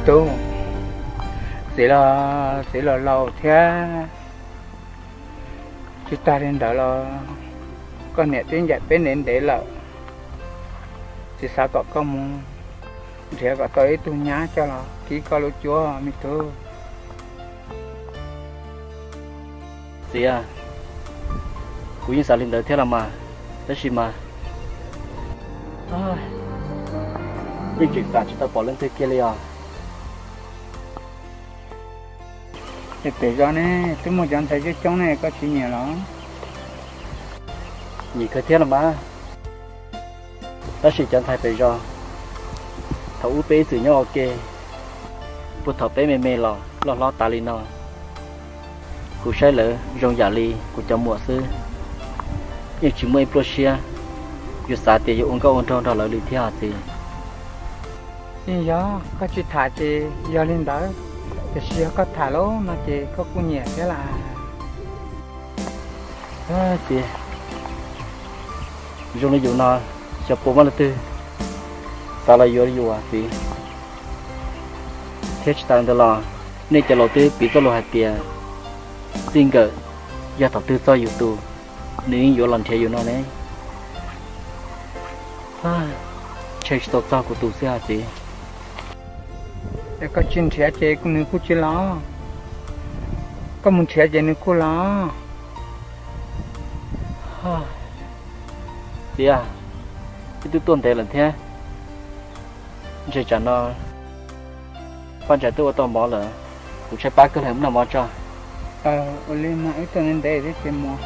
Tub, txiv los txiv los laus thiab. Tsis tas li ntawd los koj niam twb ncaim peb ntev ntev lawm. Txiv xav kom koj mus nrhiav kom tau ib tug nyab coj los kib koj lub cuab me tub. Txiv, kuv yeej xav li ntawd thiab los mas, tab sis mas yeej tseem kam tsis tau pom leej twg kiag li os. Es pem zos ne twb muaj cov ntxhais coob coob ne, koj tsis nyiam los? Nyiam kawg thiab los mas, tab sis cov ntxhais pem zos thaum ub peb ib txwm nyob ua ke, puag thaum peb me me los loj hlob tas li no, kuv saib lawv zoo yam li kuv cov muam xwb, yeej tsis muaj ib pluaj siab yuav xav tias yuav ua nkauj ua nraug nrog lawv li thiab os txiv. Yeej yog koj tsis tham ces yog li ntawd, tiam sis yog koj tham lawm no ces koj kuj nyiam thiab las. Txiv, zoo li yus no xyov puas muaj leej twg xav los yuav yus txiv. Thiab tsis tas ntawd los nej cov laus twb piv txoj lus hais tias txij nkawm yog thaum twg txog yus tus, nws yeej yuav los nrhiav yus no ne. Ntshe tsis tau txog kuv tus xwb hos txiv. Es koj tsis nrhiav ces nws kuj tsis los, koj mus nrhiav ces nws kuj los. Txiv, wb twb tuaj ntev lawm thiab, ntshe tsam no Paj Ntsa twb ua tau mov lawm, kuv tshaib plab kawg lawm, wb noj mov tso. Ua li mas wb tuaj ntev ntev thiab ces mus.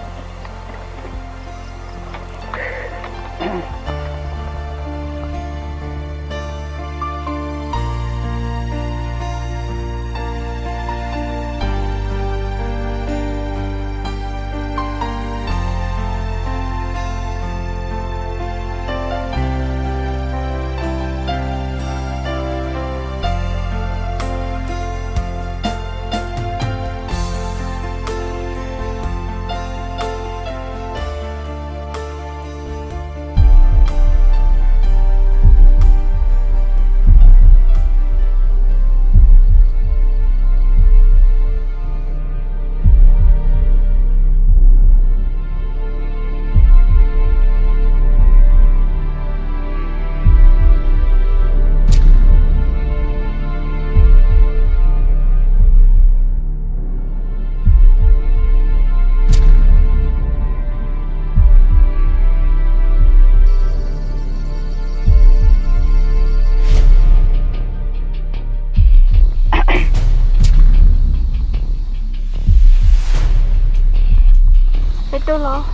Peb tuaj los?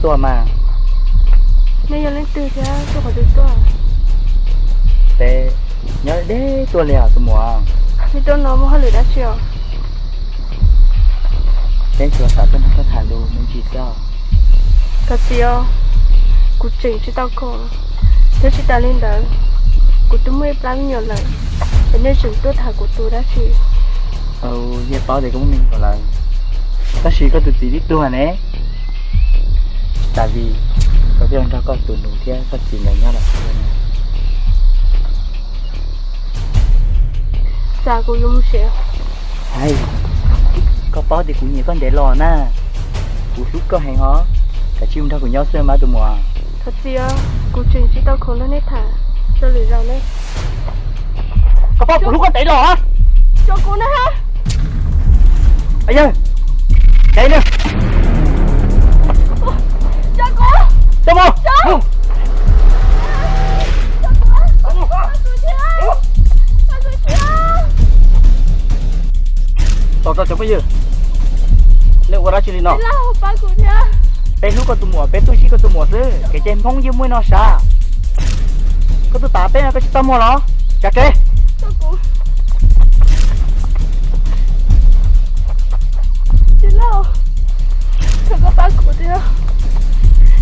Tuaj mas. Nej yog leej twg thiab tuaj qhov twg tuaj? Peb nyob deb tuaj li os tus muam. Nej tuaj no muaj hauj lwm dab tsi os? Peb tsuas xav tuaj nrog koj tham lus me ntsis xwb. Thov txim os, kuv tseem tsis tau khoom, thiab tsis tas li ntawd, kuv twb muaj ib plab me nyuam lawm, es nej tseem tuaj tham kuv tus dab tsi? Yog paub tias koj muaj me nyuam lawm, tab sis koj tus txiv twb tuag ne, tsis tas li koj twb nrog koj tus nus thiab koj txiv lawv nyob lawm. Xav kuv yuav mus tsev. Hais, koj paub tias kuv nyiam koj ntev los na, kuv hlub koj heev os, kav tsij mus nrog kuv nyob xwb mas tus muam. Thov txim, kuv tseem tsis tau khoom nrog nej tham, rau lwm zaus ne. Koj paub kuv hlub koj ntev los. Tso kuv na. Yawg, dev na. Tso kuv. Tso mus. Tso kuv. Tso kuv thiab. Tso kuv thiab. Tos tso cov phooj ywg, nej ua dab tsi li no? Pab kuv thiab. Peb hlub koj tus muam, peb tuaj sib koj tus muam xwb, kev cai Hmoob yeej muaj ib no sav. Koj tuaj tas peb no koj tsis txaj muag los? Tsa kev. Txiv laus, thov koj pab kuv thiab,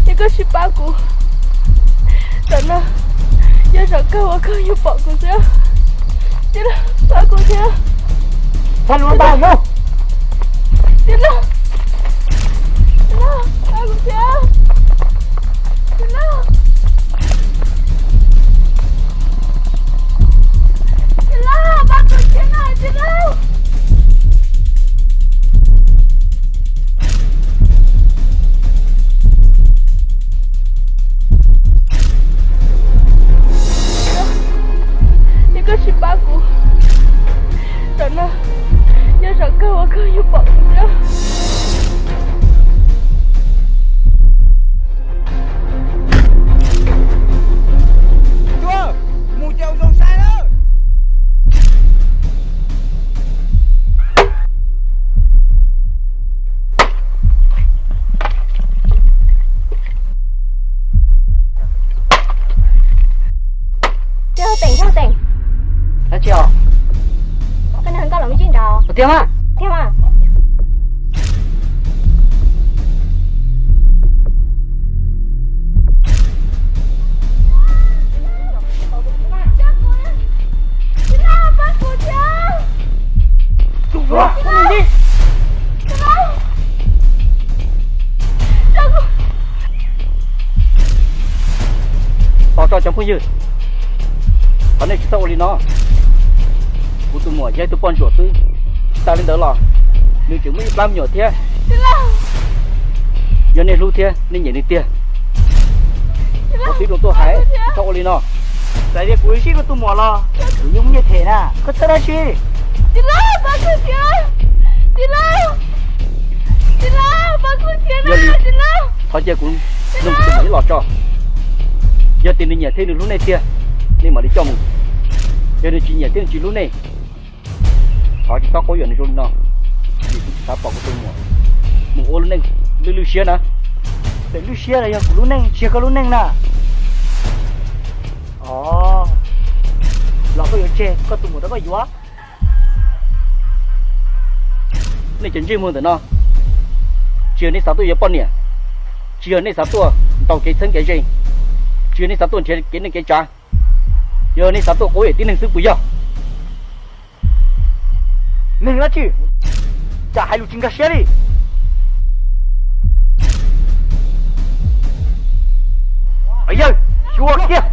yog koj tsis pab kuv, tam no yog zaum kawg uas koj yuav pom kuv xwb. Txiv laus, pab kuv thiab. Txiv laus, txiv laus, pab kuv thiab. Txiv laus, txiv laus, Tiag mas. Tiag mas. Tos tso cov phooj ywg, thov nej tsis txhob ua li no. Kuv tus muam yog ib tug poj ntsuam xwb, tsis tas li ntawd los nws tseem muaj ib plab me nyuam thiab. Yog nej hlub thiab nej nyiam nws tiag, koj tib zoo tuaj hais, tsis txhob ua li no. Txawm tias kuv ib sib rau tus muam los kuv yeej muaj nyiaj them na, koj txhawj dab tsi? Yog li, thov cia kuv nug tus muam ib los tso. Yog tias nws nyiam thiab nws hlub nej tiag, nej mam li coj mus. Yog nws tsis nyiam thiab nws tsis hlub nej, thov tsis txhob quab yuam nws zoo li no, vim kuv tsis xav pom kuv tus muam mus ua lub neej lwj lwj siab na. Pem lwj siab los yog kuv lub neej, tsis yog koj lub neej na. Os, los koj yuav tseg koj tus muam rau koj yuav. Nej cov ntsej muag ntawm no, tsis yog nej xav tuaj yuav poj niam, tsis yog nej xav tuaj ntaus kev txheeb kev ze, tsis yog nej xav tuaj nrhiav kev neej kev tsav, yog nej xav tuaj quab yuam tib neeg xwb puas yog? Neeg dab tsi, cas hais lus tsis nkag siab li. Yawg, xyuas kiag.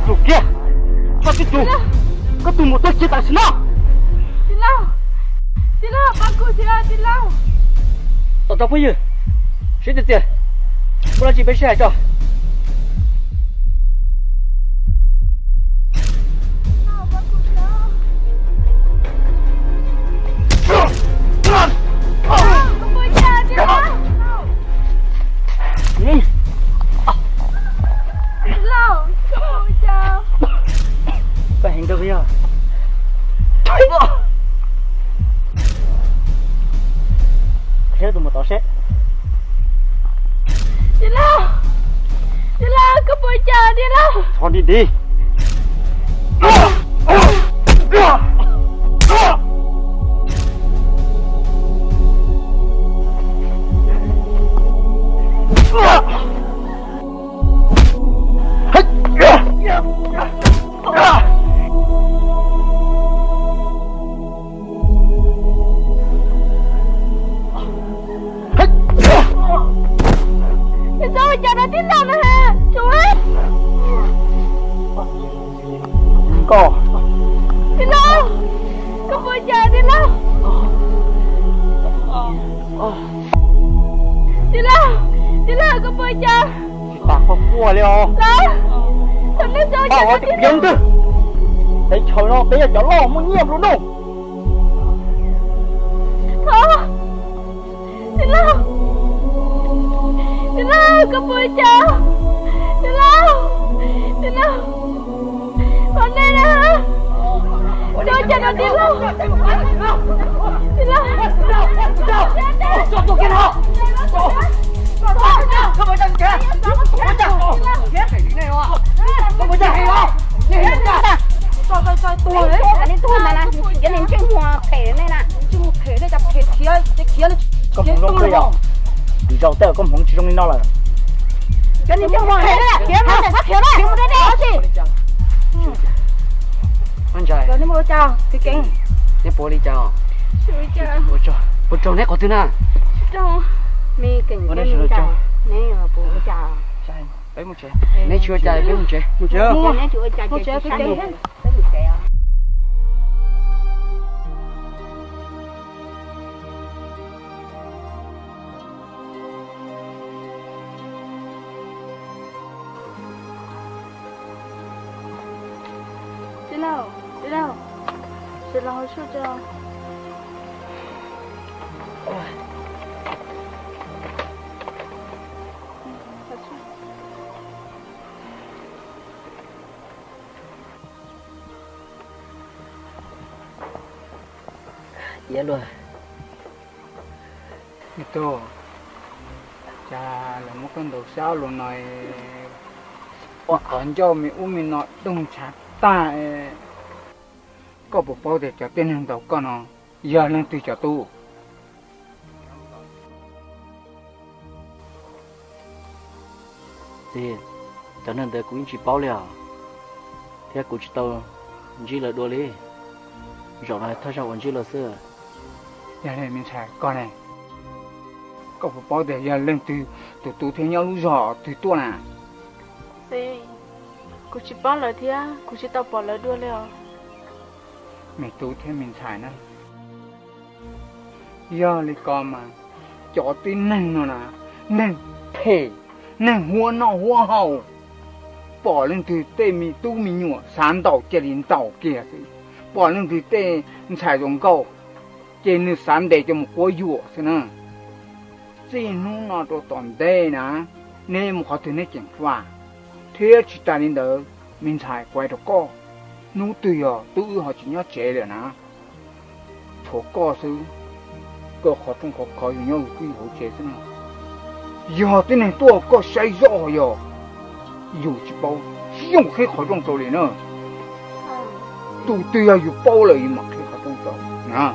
Tus kiag, koj twb tus, koj tus mus tuag kiag tam sim no. Tij laug, tij laug, pab kuv thiab tij laug. Tom tso phooj ywg, sib txias txias, muaj dab tsi peb sib hais tso. Koj heev rau yog qhia tus mus tod seb. Tij laug, tij laug, koj puas cas tij laug? Txhob dim dim. Nws txhob ua cas rau tij laug na has tsuav. Koj, tij laug, koj puas cas tij laug? Tij laug, tij laug, koj puas cas? Tsis tas koj quaj li os. Thaum nej txhob ua cas rau tij laug. Teb chaws no peb yog cov loj muaj nyiaj nplua nuj. Tij laug, tij laug, koj puas cas? Tij laug, tij laug, qhov nej na, txhob ua cas rau tij laug. Tij laug. Koj hmoov zoo li yog, zaum tej koj hmoov tsis zoo li no lawm. Neb puas ua li cas? Puas raug neb qhov twg na? Neb tsis ua cas, peb mus tsev. Neb tsis ua cas, peb mus tsev. Mus tsev. Tij laug, tij laug, tij laug, hauv tsuag tso. Iab luag. Me tub, cas lawv muab koj ntaus sab luag no, qhov ncauj me ub me no doog ntshav tag. Koj puas paub tias cov tib neeg ntaus koj no yog leej twg cov tub? Txiv, cov neeg ntawd kuv yeej tsis paub li os, thiab kuv tsis tau ntsib lawv dua li. Zaum no thawj zaug uas ntsib lawv xwb. Yog li me ntxhais koj ne, koj puas paub tias yog leej twg tus tub thiab nyob lub zos twg tuaj na? Txiv, kuv tsis paub lawv thiab kuv tsis tau pom lawv dua li os. Me tub thiab me ntxhais na, yog li ko mas cov tib neeg no na, neeg phem, neeg huab noj huab haus, pom leej twg tej me tub me nyuam xav ntaus cia li ntaus kiag xwb, pom leej twg tej ntxhais zoo nkauj ces nws xav ntes coj mus quab yuam xwb na. Txij hnub no rau tom ntej na, neb mus qhov twg neb ceev faj, thiab tsis tas li ntawd, me ntxhais, kuv hais rau koj, hnub twg yog tub wb ho tsis nyob tsev lawm na, tshuav koj xwb, koj qhov rooj qhov kho yus nyob yus twb yus hauv tsev xwb na. Yog tib neeg tuaj koj saib zoj, yog yus tsis paub, yooj qhib qhov rooj rau li na. Tus twg yog yus paub lawm yus mam qhib qhov rooj rau na.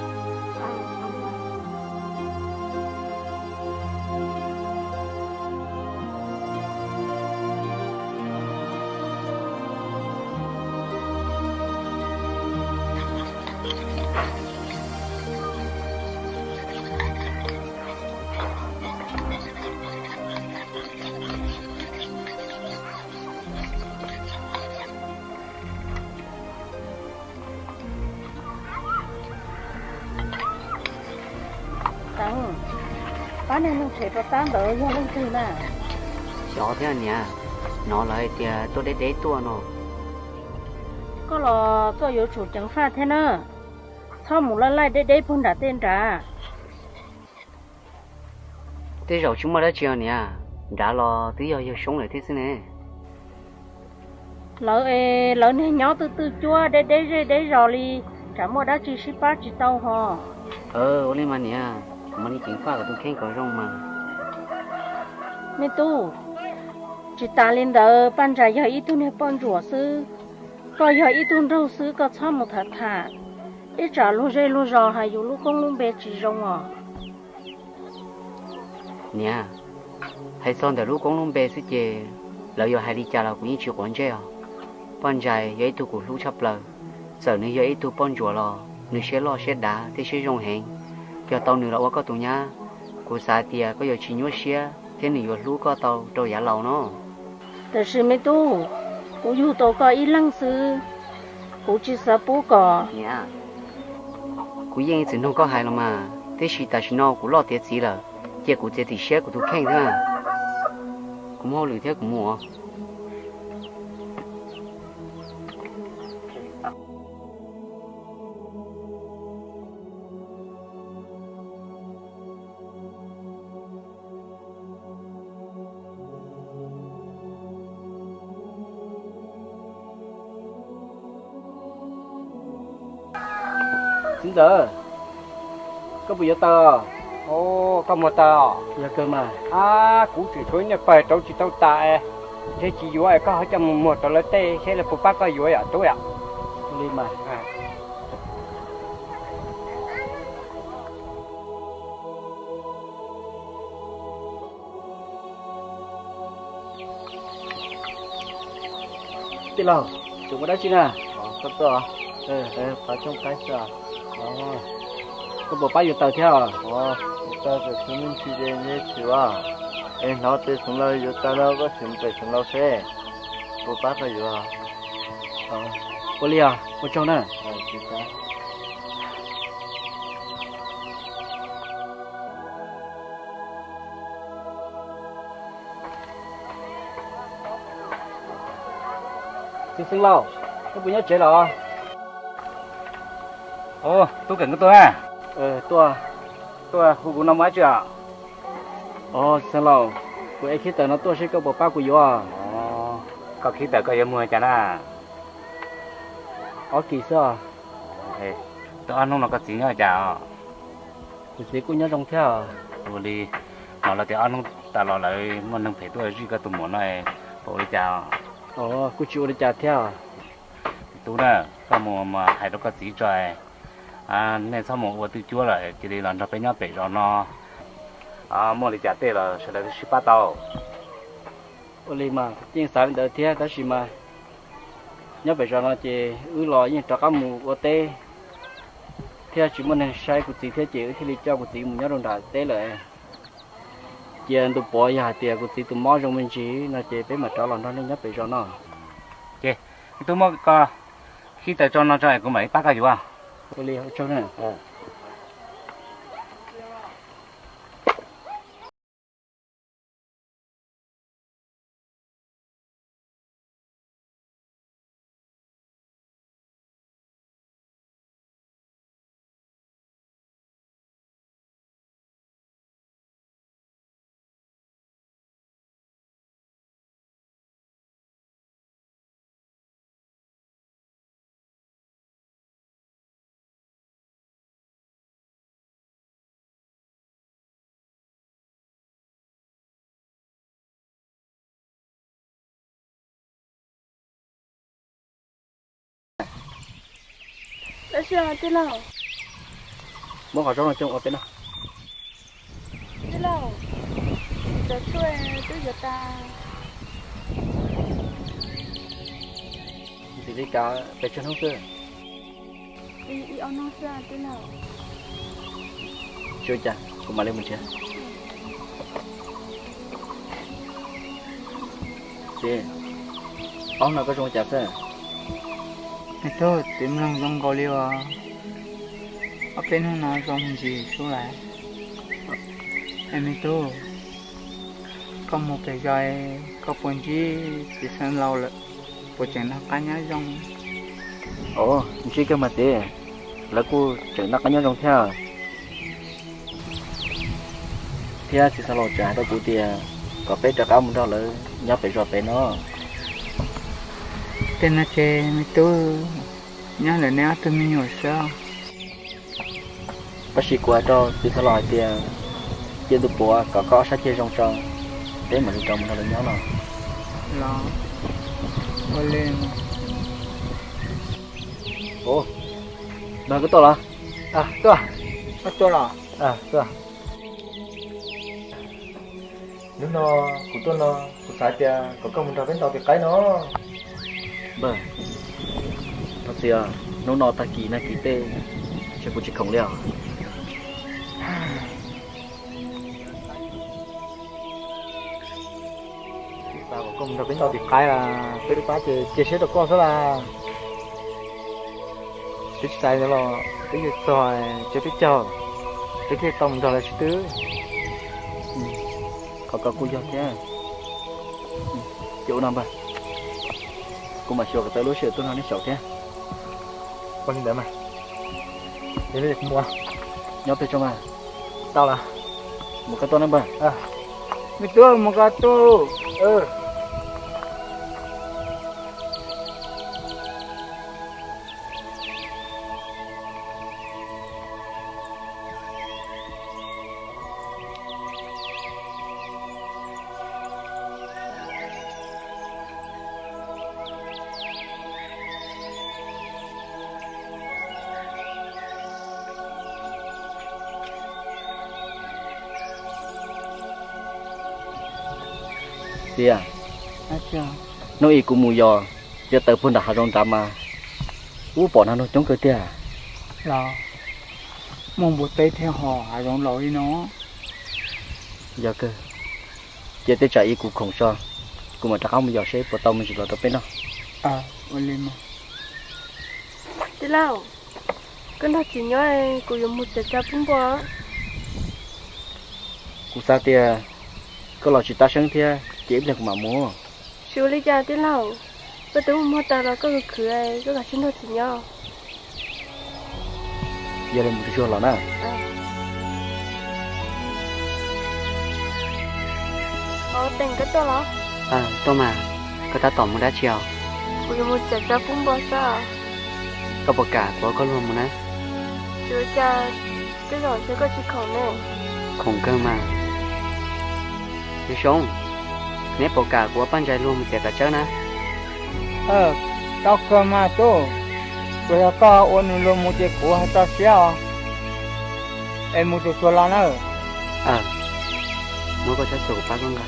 Teev, pab neeg nug tshem rau tab ntawd yog leej twg na? Xyov thiab niam, hnov lawv hais tias tuaj deb deb tuaj no. Koj los koj yuav tsum ceev faj thiab na, txhob mus laij laij deb deb puag nram tej nrad. Tej zaum tsis muaj dab tsi os niam, nrad los twb yog yawg Soob lawm thiab xwb ne. Lawv es lawv niag nyob twj twj cuab deb deb zej deb zos li, tsam muaj dab tsi sib pab tsis tau ho. Ua li mas niam, kuv mam li ceev faj kom tus kheej kom zoo mas. Me tub, tsis tas li ntawd Paj Ntsaim yog ib tug niag poj ntsuam xwb, koj yog ib tug nraug xwb koj txhob mus tham tham, ib tsam luag zej luag zos hais yus lub koob lub npe tsis zoo os. Niam, hais txog ntawm lub koob lub npe xwb ces lawv yuav hais li cas los kuv yeej tsis quav ntsej os. Poj Ntsaim yog ib tug kuv hlub tshaj plaws, txawm nws yog ib tug poj ntsuam los nws siab loj siab dav thiab siab zoo heev. Yog tau nws los ua koj tus nyab, kuv xav tias koj yuav tsis nyuaj siab thiab nws yuav hlub koj tau rau yav laus no. Tab sis me tub, kuv yug tau koj ib leeg xwb, kuv tsis xav pub kom. Niam, kuv yeej txwm nug koj hais los mas, tiam sis tam sim no kuv loj tiav txiv lawm, cia kuv txiav txim siab kuv tus kheej thiab. Kuv muaj hauj lwm thiab kuv mus. Txiv ntxawm, koj puas yuav taws? Koj muag taws os? Yog kawg mas. Ab, kuv tseem tshuav ib niag pawg rauv tsis tau tas, ntshe tsis yuav es koj ho coj mus muag rau lawv tej seb lawv puas pab koj yuav yom tub yom. Li mas. Tij laug, tseem ua dab tsi na? Koj tuaj, qhov rooj qaib xwb. Koj puas pab yuav taws thiab os? Tau txog xeev Meej Tshis ces nce tsis ua, es hnov tias xeev Lauj yuav tau no koj sim mus pem xeev Lauj seb puas pab koj yuav. Ua li os, ua tsaug na. Txiv xeev Lauj, koj puas nyob tsev los? Tub Keem, koj tuaj na. Tuaj, tuaj hu kuv no muaj dab tsi os? Txiv xeev Lauj, kuv ev khib taws no tuaj seb koj puas pab kuv yuav. Koj khib taws koj yuav muag cas na? Ob kis xwb os. Tau ob hnub no koj txiv nyob cas os? Kuv txiv kuj nyob zoo thiab. Ua li, hnov lawv tias ob hnub tas los lawv muaj neeg phem tuaj zij koj tus muam no, puas ua li cas? Kuj tsis ua li cas thiab. Tub na, koj mus mas hais rau koj txiv tso, nej txhob mus ua twj cuab lawm, cia li los nrog peb nyob pem zos no. Muaj li cas tej los sawv daws sib pab tau. Ua li mas yeej xav li ntawd thiab, tab sis mas nyob pem zos no ces wb los yeej rov qab mus ua teb thiab tsis muaj neeg saib kuv txiv thiab ces wb thiaj li coj kuv txiv mus nyob rau nram teb lawm. Cia ntu puav yog hais tias kuv txiv tus mob zoo me ntsis no ces peb mam rov los nrog nej nyob pem zos no. Ces tub muab koj khib taws tso no tso kuv mam li pab koj yuav. Ua li ua tsaug na. Muab qhov zaub no coj ua peb noj. Tij laug, cov tshuaj twb yuav tas. Ntxim li cas pes tsawg hnub xwb? Ib ob hnub xwb tij laug. Tsis ua cas, kuv mam li mus nrhiav. Txiv, ob hnub no koj zoo li cas xwb? Me tub, txiv mloog zoo nkaus li os. Ob peb hnub no zoo ntsis xwb lawm. Es me tub, koj mus pem zos koj puas ntsib txiv xeev laus lawm, puas tseem noj qab nyob zoo? Ov, ntsib kawg mas txiv, lawv kuj tseem noj qab nyob zoo thiab. Thiab txiv xeev laus tseem hais rau kuv tias kom peb rov qab mus nrog lawv nyob pem zos pem no. Tej no ces me tub, nyob ntawm neb ob tug me nyuam xwb. Tab sis kuv hais rau txiv xeev laus hais tias cia ntu puav kom koj ob sab ceg zoo tso, peb mam li rov mus nrog lawv nyob no. Los, ua li. Ov, npawg, koj tuaj los? Tuaj, koj tuaj los? Tuaj. Hnub no kuv tuaj no kuv xav tias kom koj mus nrog peb ntaus tis qaib no. Npawg, thov txim, hnub no tag kis nag kis tej ces kuv tsis khoom li os. Xav kom koj mus nrog peb ntaus tis qaib las, peb lub pab ces cia siab rau koj xwb las. Peb tsis xav ntawd los peb yuav txog tsev peb caug, peb thiaj tau mus nrog lawv sib twv. Qhov ko kuj yog thiab. Ces ua no npawg, kuv mam xyuas kom tau lub sij hawm tuaj nrog nej xyaum thiab. Ua li ntawd mas, kuv mus. Nyob peb tso mas. Tau las. Mus koj tuaj na npawg. Me tub, mus koj tuaj. Txiv, hnub ib kuv mus yos, txiav taws puag nram hav zoov nrad mas, ub, pom nag nug coob kawg tiag. Los, muaj npua teb thiab ho hav zoov laus li no. Yog kawg, cia tej tsam ib kuv khoom so, kuv mam rov qab mus yos seb puas tau me ntsis los rau peb noj. Tij laug, koj nrog txiv nyob, kuv yuav mus txiav tsa pub npua. Kuv xav tias koj los tsis tab seeb thiab, ces ib pliag kuv mam mus. Tsis ua li cas tij laug, koj twb mus muag tas los koj khwv khwv, koj kav tsij nrog txiv nyob. Yog li mus tsuag tsuag los na. Teem, koj tuaj los? Tuaj mas, koj tab tom mus dab tsi os? Kuv yuav mus txiav tsa pub npua xwb. Koj puas kam kuv ua koj luag mus na? Tsis ua cas, tej zaum ntshe koj tsis khoom ne. Khoom kawg mas. Yawg Xyoob, neb puas kam kuv ua Paj Ntsais luag mus txiav kav tsawb na? Tau kawg mas tub, tsuas yog koj ua nws luag mus ces kuv ho tso siab os. Es mus tsuag tsuag los nawb. Muab koj tsab xu kuv pab koj nqa.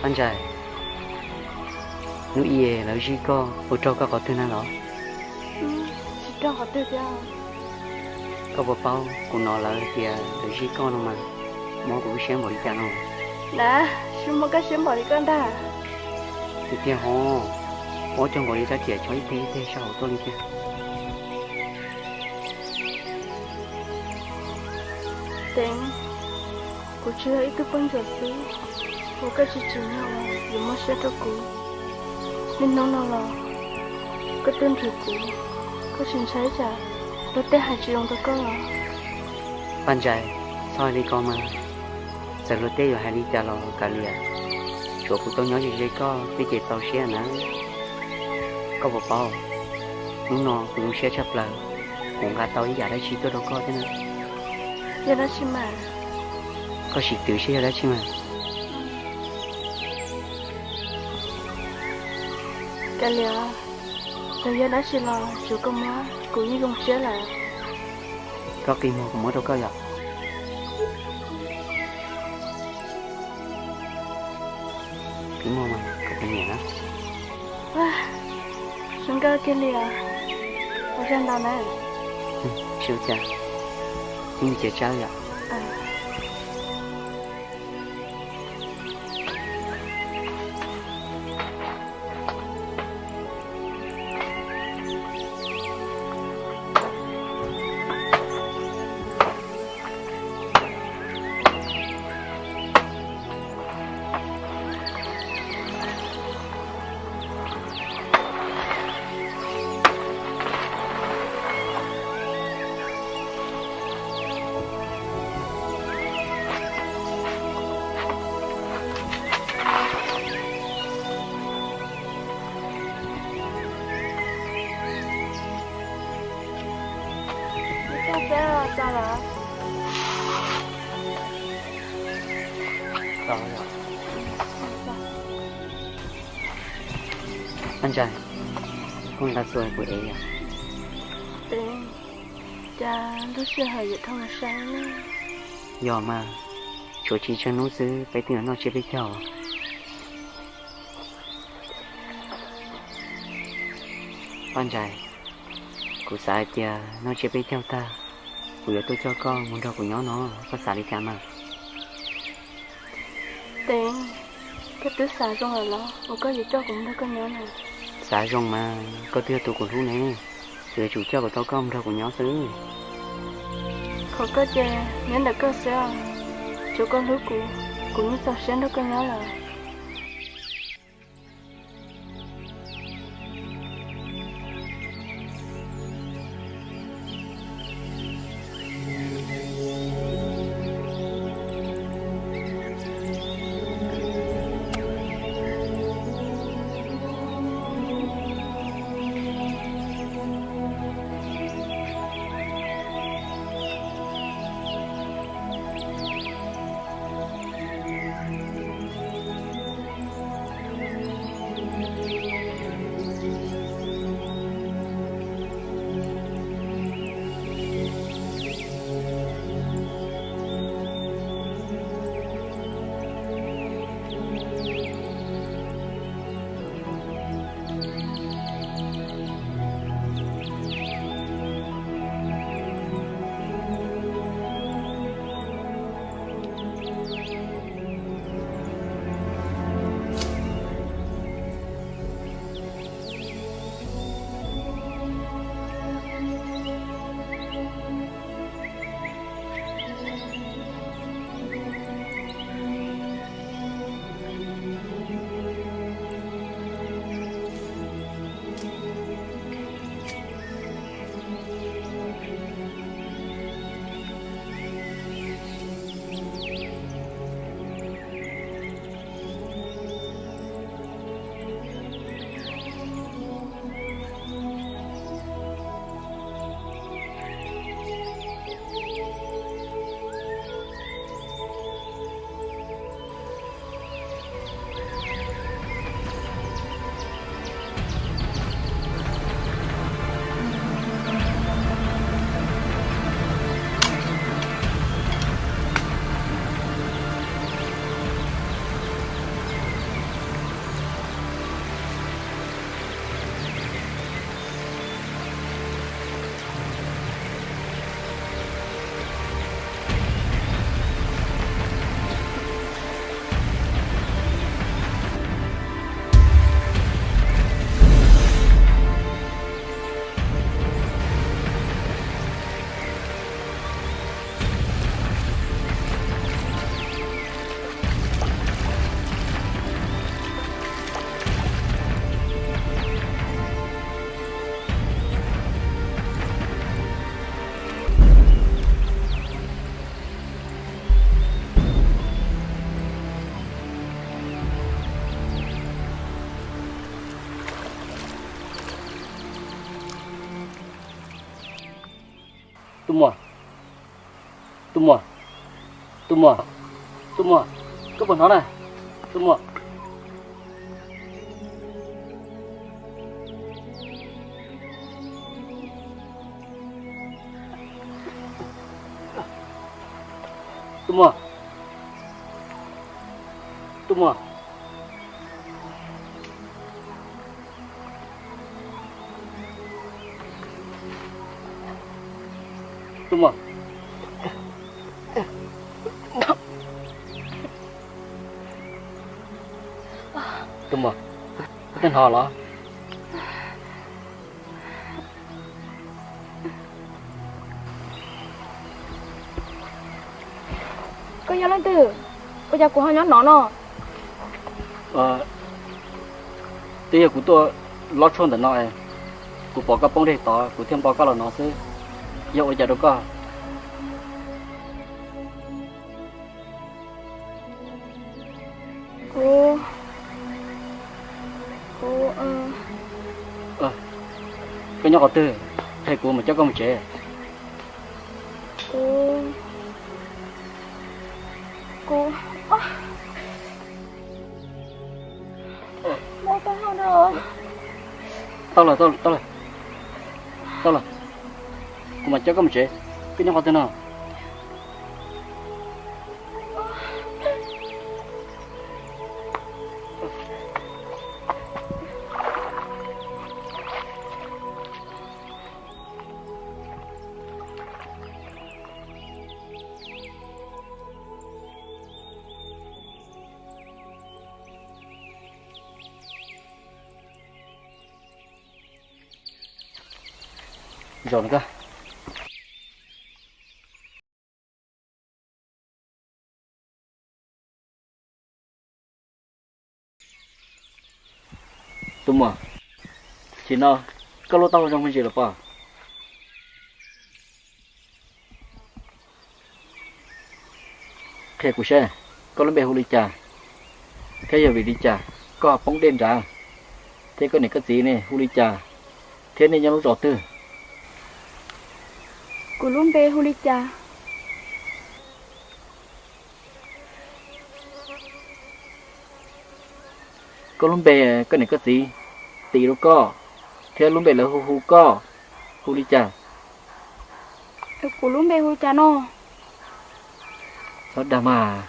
Paj Ntsais, hnub ib lawv zij koj ua raug koj qhov twg na los? Tsis raug qhov twg thiab. Koj puas paub kuv hnov lawv hais tias lawv zij koj no mas mob kuv lub siab npaum li cas no? Na, tsis mob koj siab npaum li koj ntag. Tiag tiag hov, mob cog nkaus li rab riam tsho ib teg ib teg sab hauv tuaj li tiag. Teem, kuv tsuas yog ib tug poj ntsuam xwb, uas koj tsis tsim nyog yuav mob siab rau kuv. Niaj hnub no los koj tuaj nrhiav kuv, koj tsis ntshai tsam luag tej hais tsis zoo rau koj los? Paj Ntsais, txhob hais li ko mas. Txawm luag tej yuav hais li cas los kav liam, tsuav kuv tau nyob ze ze koj thiaj ces txaus siab na. Koj puas paub, hnub no kuv zoo siab tshaj plaws, kuv nqa tau ib yam dab tsi tuaj rau koj thiab na. Yog dab tsi mas? Koj sim twv seb yog dab tsi mas. Kav liam, txawm yog dab tsi los tsuav koj muab kuv yeej zoo siab lawm. Koj qi muag kuv muab rau koj yom. Qi muag mas koj puas nyiam na? Zoo nkauj kiag li os. Ua zaj ntau na. Tsis ua cas, peb mus txiav tsawb yom. Paj Ntsais, koj nqa txuas kuv ev yom. Cas lub sij hawm yuav dhau sai. Yog mas, tshuav tsib tsawg hnub xwb peb twb yuav noj tsiab peb caug. Paj Ntsais, kuv xav hais tias noj tsiab peb caug tag, kuv yuav tuaj coj koj mus nrog kuv nyob no, koj xav li cas mas? Teem, koj twb xav zoo lawm los uas koj yuav coj kuv mus nrog koj nyob no? Xav zoo mas, koj twb yog tus kuv hlub ne, kuv yuav tsum coj kom tau koj mus nrog kuv nyob xwb. Qhov koj ces nyob ntawm koj xwb os, tsuav koj hlub kuv, kuv yeej txaus siab nrog koj nyob lawm. Tus muam, tus muam, tus muam, tus muam, koj puas hnov na? Tus muam, tus muam, tus muam, tus muam, tus muam, koj twb hnov los? Koj yog leej twg? Ua cas kuv ho nyob no no? Twb yog kuv tuaj lob tshuaj ntawm no es kuv pom koj poob deg tod kuv thiaj npo koj los no xwb. Yog ua cas rau koj? Kuv, kuv, koj nyob qhov twg? Qhia kuv mam coj koj mus tsev. Kuv, kuv, tau lawm, tau lawm, tau lawm, kuv mam coj koj mus tsev. Koj nyob qhov twg no? Zaum no koj. Tus muam, tam sim no koj lub taub hau zoo me ntsis los pob? Qhia kuv saib, koj lub npe hu li cas, thiab yog vim li cas koj poob dej nrad, thiab koj niam koj txiv ne hu li cas, thiab nej nyob lub zos twg? Kuv lub npe hu li cas? Koj lub npe, koj niam koj txiv tis rau koj, thiab lub npe lawv hu hu koj hu li cas? Kuv lub npe hu li cas no? Txhob dag mas,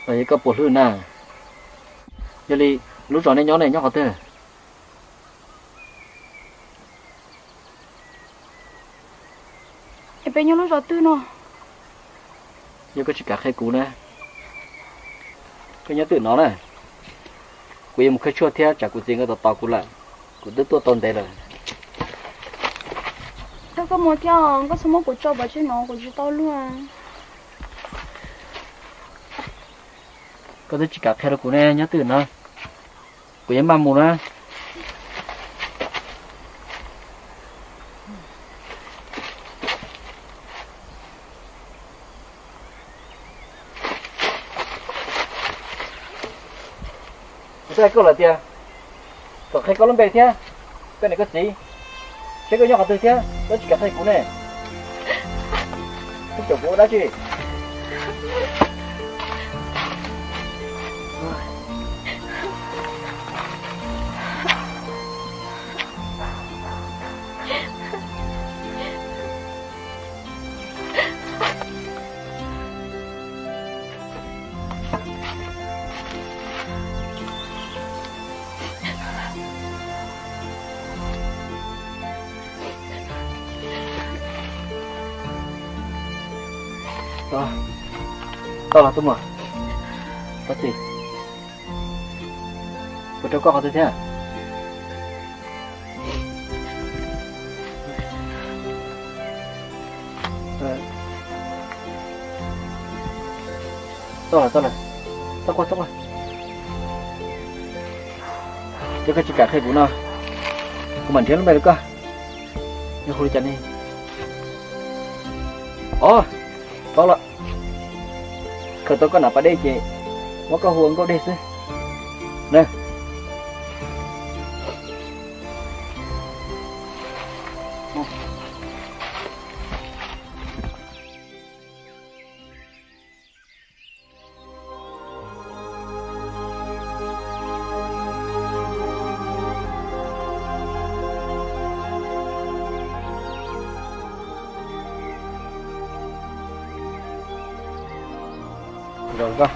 los yog koj puas hlwb na. Yog li, lub zos nej nyob ne nyob qhov twg? Es peb nyob lub zos twg no? Yog koj tsis kam qhia kuv na, koj nyob twj ywm no na. Kuv yuav mus khawb tshuaj thiab tsam kuv txiv nkawd tos tos kuv lawm, kuv twb tuaj tau ntev lawm. Thov koj mus thiab, koj txhob muab kuv tso pov tseg no, kuv tsis tau luag. Koj twb tsis kam qhia rau kuv ne, nyob twj ywm no, kuv yuav maj mus na. Kuv twb hais koj lawm tias kom qhia koj lub npe thiab koj niam koj txiv, seb koj nyob qhov twg thiab koj tsis kam qhia kuv ne. Koj caum kuv ua dab tsi? Tau los tub muam, Pov Txi, kuv rau koj qhov twg thiab? Tau lawm, tau lawm, txhob quaj, txhob quaj. Yog koj tsis kam qhia kuv no, kuv mam nrhiav lub npe rau koj. Yog hu li cas ne? Os, paub lawm. Khaws tau koj nam pas dej ces muab koj hu ua Nkauj Dej xwb na. Zoo koj.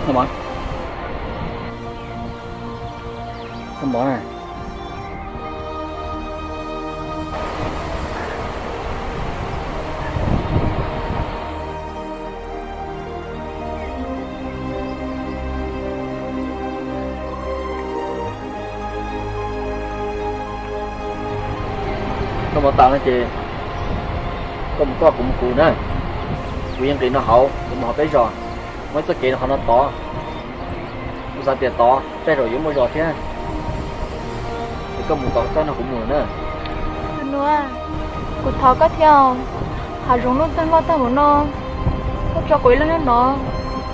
Koj mov, koj mov na. Koj mus tau no ces koj mus koj, kuv mus kuv na. Kuv yeej nqis no hauv, kuv mus hauv peb zos. Muaj ib txoj kev no qhov no tod, kuv xav tias tod tej zaum yuav muaj zos thiab. Es koj mus tod txog no kuv mus na. Nus, kuv thov koj thiab, hav zoov nuj txeeg loj tag npaum no, koj tso kuv ib leeg nyob no,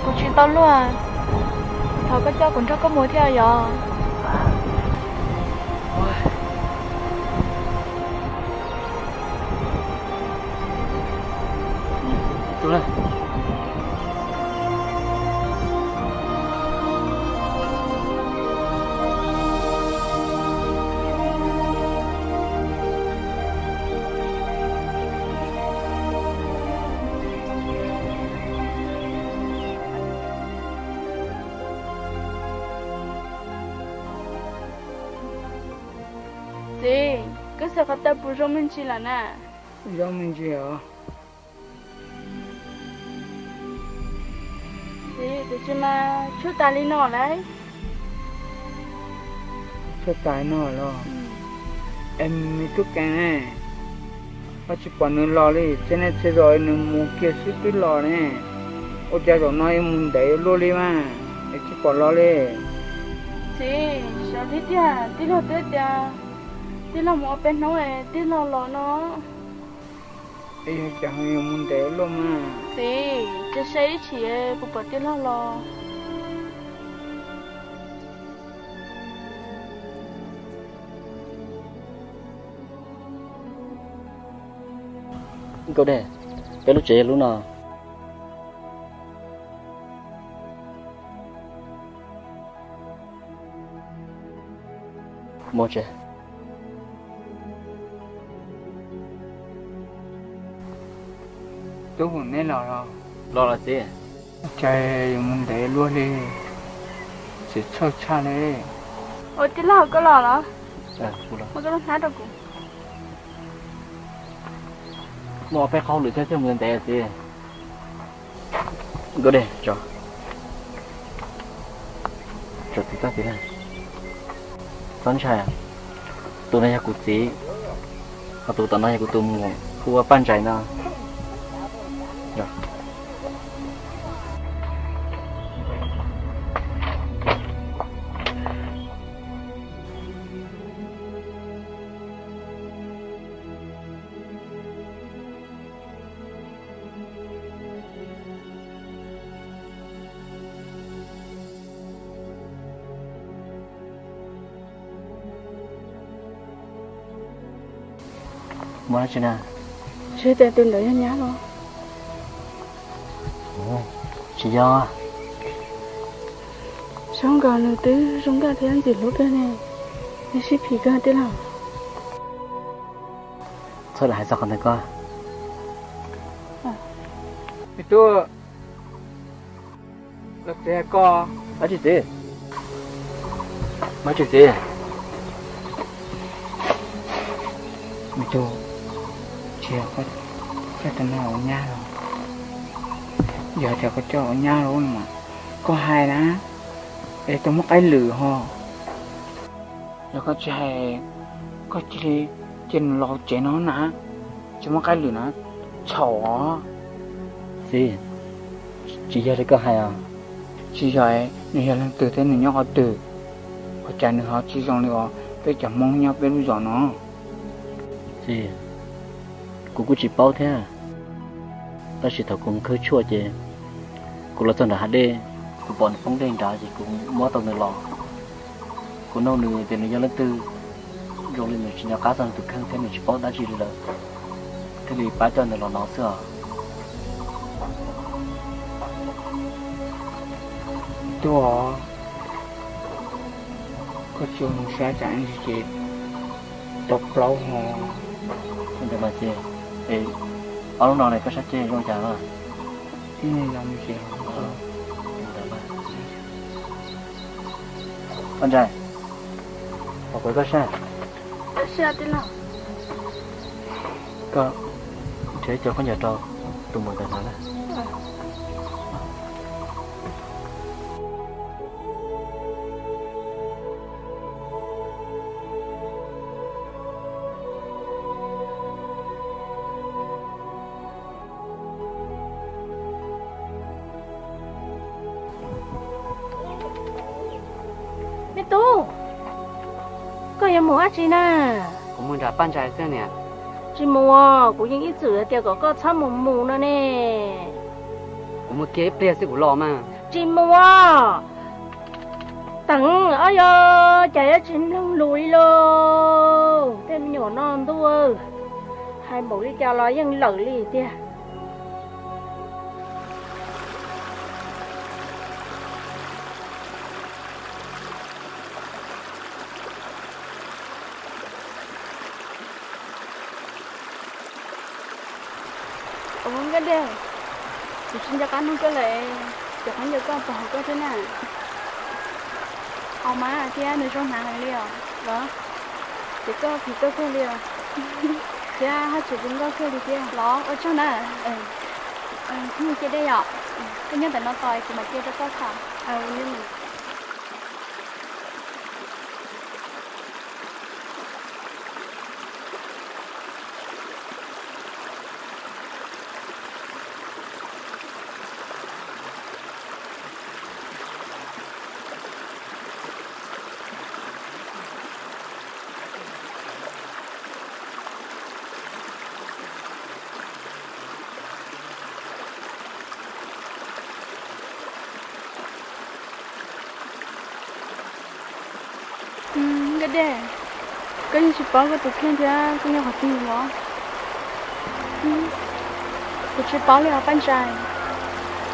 kuv tsis tau luag. Kuv thov koj coj kuv nrog koj mus thiab yom. Txiv, koj xaws qhov taw puas zoo me ntsis lawm na? Zoo me ntsis os. Txiv, tiam sis mas tshuaj tas li no lauj. Tshuaj tas no los? Es me tub Kees ne, koj tsis pom nws los li, txhia niaj txhia zaus nws mus kiag xwb twb los ne. Ua cas zaum no yuav mus ntev luaj li mas es tsis pom los li? Txiv, sawv li tiag, tij laug twb tias tij laug mus ua peb hnub es tij laug los no. Es yog cas ho yuav mus ntev luaj mas? Txiv, cia saib ib chim puas pom tij laug los. Nkauj Dej, peb lub tsev yog lub no. Mus tsev. Tub, neb los los? Los los txiv. Cas yuav mus ntev luaj li, txiv txhawj tshaj li. Ua tij laug koj los los? Muab koj lub hnab rau kuv. Muaj peb qhov hauj lwm thiab thiaj mus ntev txiv. Nkauj Dej, tso, tso txiv tag txiv na. Txhob ntshai, tus no yog kuv txiv, ho tus tom no yog kuv tus muam, hu ua Paj Ntsais no. Muaj dab tsi na? Tsis tias tus ntawd yog nyab los? Tsis yog. Zoo nkaus nws twb zoo nkauj thiab ntxim hlub kawg ne, nws sib phim kawg tij laug. Txhob lam hais txog qhov ntawd koj. Me tub, los txiv hais koj. Dab tsi txiv? Dab tsi txiv? Me tub, tsis yog koj coj tus no ua nyab los? Yog tias koj coj ua nyab los mas koj hais na, es tau muaj qaib lwm ho. Yog koj tsis hais, koj cia li cia nws los tsev no na. tsis muaj qaib lwm na, txhaum os. Txiv, tsis yog li koj hais os. Tsis yog, nws yog leej twg thiab nws nyob qhov twg? Ua cas nws ho tsis zoo li uas peb cov Hmoob nyob peb lub zos no? Txiv, kuv kuj tsis paub thiab, tab sis thaum kuv khwb tshuaj ces kuv los txog nram hav dej, kuv pom nws poob dej nrad ces kuv muab tau nws los. Kuv nug nws tias nws yog leej twg, zoo li nws tsis nco qab txog nws tus kheej thiab nws tsis paub dab tsi li lawm, thiaj li pab coj nws los no xwb os. Tub os, koj tsis ua mus sab tsam ib ntsis ces tau plaub hos. Ua ntawd mas ces, es ob lub no ne koj sab ceg zoo cas na? Poj Ntsaim, kuv kuv koj sab. Koj nrhiav cov khaub ncaws rau tus muam ntawd hnav na. Me tub, koj yuav mus dab tsi na? Kuv mus nram Paj Ntsais xwb niam. Tsis mus, kuv yeej ib txwm hais tias kom koj txhob mus mus no ne. Kuv mus kiag ib pliag xwb kuv los mas. Tsis mus. Teev, ob yog cas yuav tsis mloog lus li lauj. Tej me nyuam no ntuj, hais npaum li cas los yeej lawm li tiag. Ua Nkaj Dej, kuv tsis nco qab nug koj lawm, cov khaub ncaws koj puas haum koj thiab na? Haum mas thiab, nws zoo hnav heev li os. Los, ces koj phim koj kawg li os. Thiab haj tseem zoo nkauj kawg li thiab. Los, ua tsaug na. Mus cia dej yom. Koj nyob ntawm no tos kuv mam cia rau koj tso. Nkaj Dej, koj yeej tsis paub koj tus kheej thiab koj nyob qhov twg los? Kuv tsis paub li os Paj Ntsais.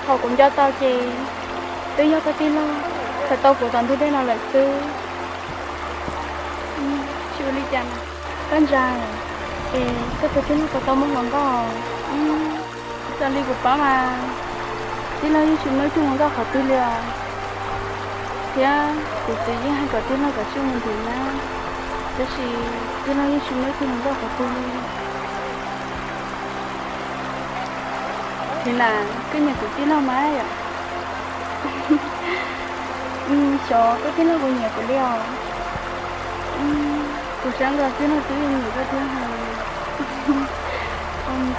Thaum kuv nco tau ces twb yog koj tij laug khaws tau kuv tom ntug dej no lawm xwb. Tsis ua li cas. Paj Ntsais, es koj tus tij laug puas tau muaj hluas nkauj? Raws li kuv paub mas tij laug yeej tsis muaj ib tug hluas nkauj qhov twg li os. Thiab kuv txiv yeej hais kom tij laug kom tsij mus nrhiav nyab, tab sis tij laug yeej tsis muaj ib tug hluas nkauj qhov twg li. Txiv Nas, koj nyiam kuv tij laug mas yom? Xyov koj tij laug puas nyiam kuv li os. Kuv xav nkaus tij laug twb nyiam koj thiab.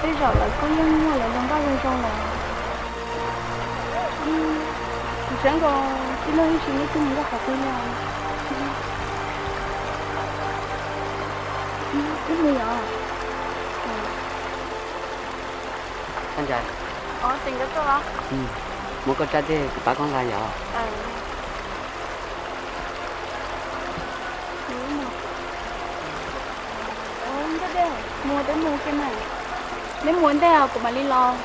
Tej zaum lawv kuj yeej muaj lawv hluas nkauj zoo zoo lawm. Kuv xav nkaus tij laug yeej tsis muaj ib tug hluas nkauj qhov twg li os. Ib pliag yom. Paj Ntsais, muab koj tsab dej kuv pab koj nqa yom. Mus, peb mus ua ke mas. Neb mus ua ntej kuv mam li los.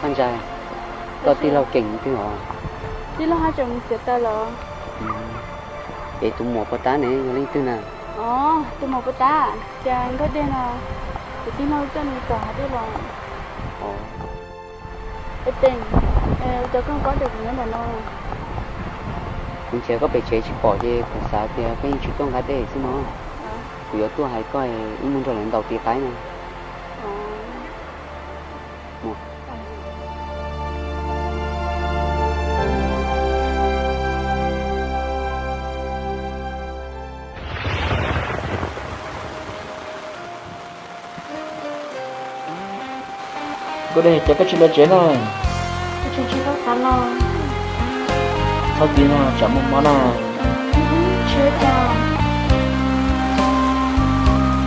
Paj Ntsais, koj tij laug keem twg os? Tij laug haj tseem mus txiav taws lawm. Es tus muam puas tab ne yog leej twg na? Os, tus muam puas tab, cas Nkauj Dej no, kuv tij laug coj nws tom hav dej los. Tes, ua cas koj paub tias kuv nyob ntawm no? Kuv nrhiav koj pem tsev tsis pom ces kuv xav tias koj yeej tsis tuaj nqa dej xwb no. Kuv yuav tuaj hais koj wb mus nrog lawv ntaus tiv qaib no. Mus. Ua li cas koj tsis lawv tsev na? Tsis tau xav los. Txhob txwv na, tsam muaj mob na. Tsis ua cas.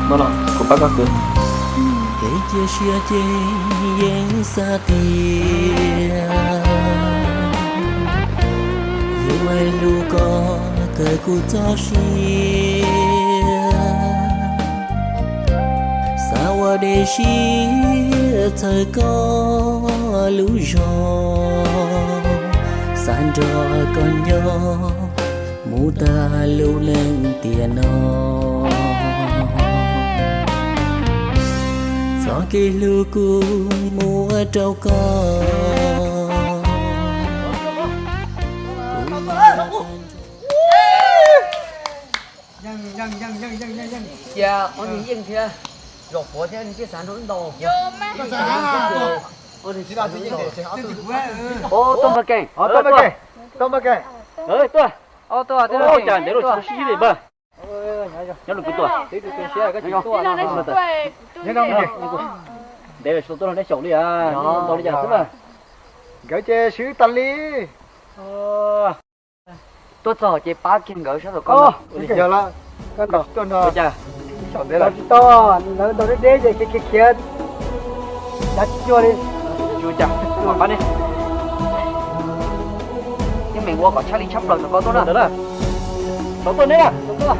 Muab los kuv pab koj kwv. Kev cia siab ces yeej xav tias yuav hlub koj kawg kuv txoj sia. Xav ua dej siab txhawb koj lub zog, xav nrog koj nyob mus tag lub neej tiam no. Txoj kev hlub kuv muab rau koj. Cia ob niag yeej thiab, zaum puav thiab nws tsis xav nrog wb ntaus. Tuaj npawg Kees, tuaj npawg Kees, tuaj npawg Kees. Tuaj, tuaj, tuaj, cas ntev lawm tsis sib sib li npawg. Nyob nws kuv tuaj. Ntev lawm tsis tau tuaj nrog neb xyaum li, ntaus li cas xwb na. Nkawd ces swb tas li. Tuaj txog ces pab kiag nkawd sab tom ko. Yog lawm, koj ntaus tuaj no. Ntaus tsis tau, lawv ntaus deb deb ces khiav khiav khiav, dav tsis cuag li. Tsis ua cas, pab ne. Yeej meem ua kom tshaj li tshaj plaws ntawm ko tuaj na. Tau tuaj neb na.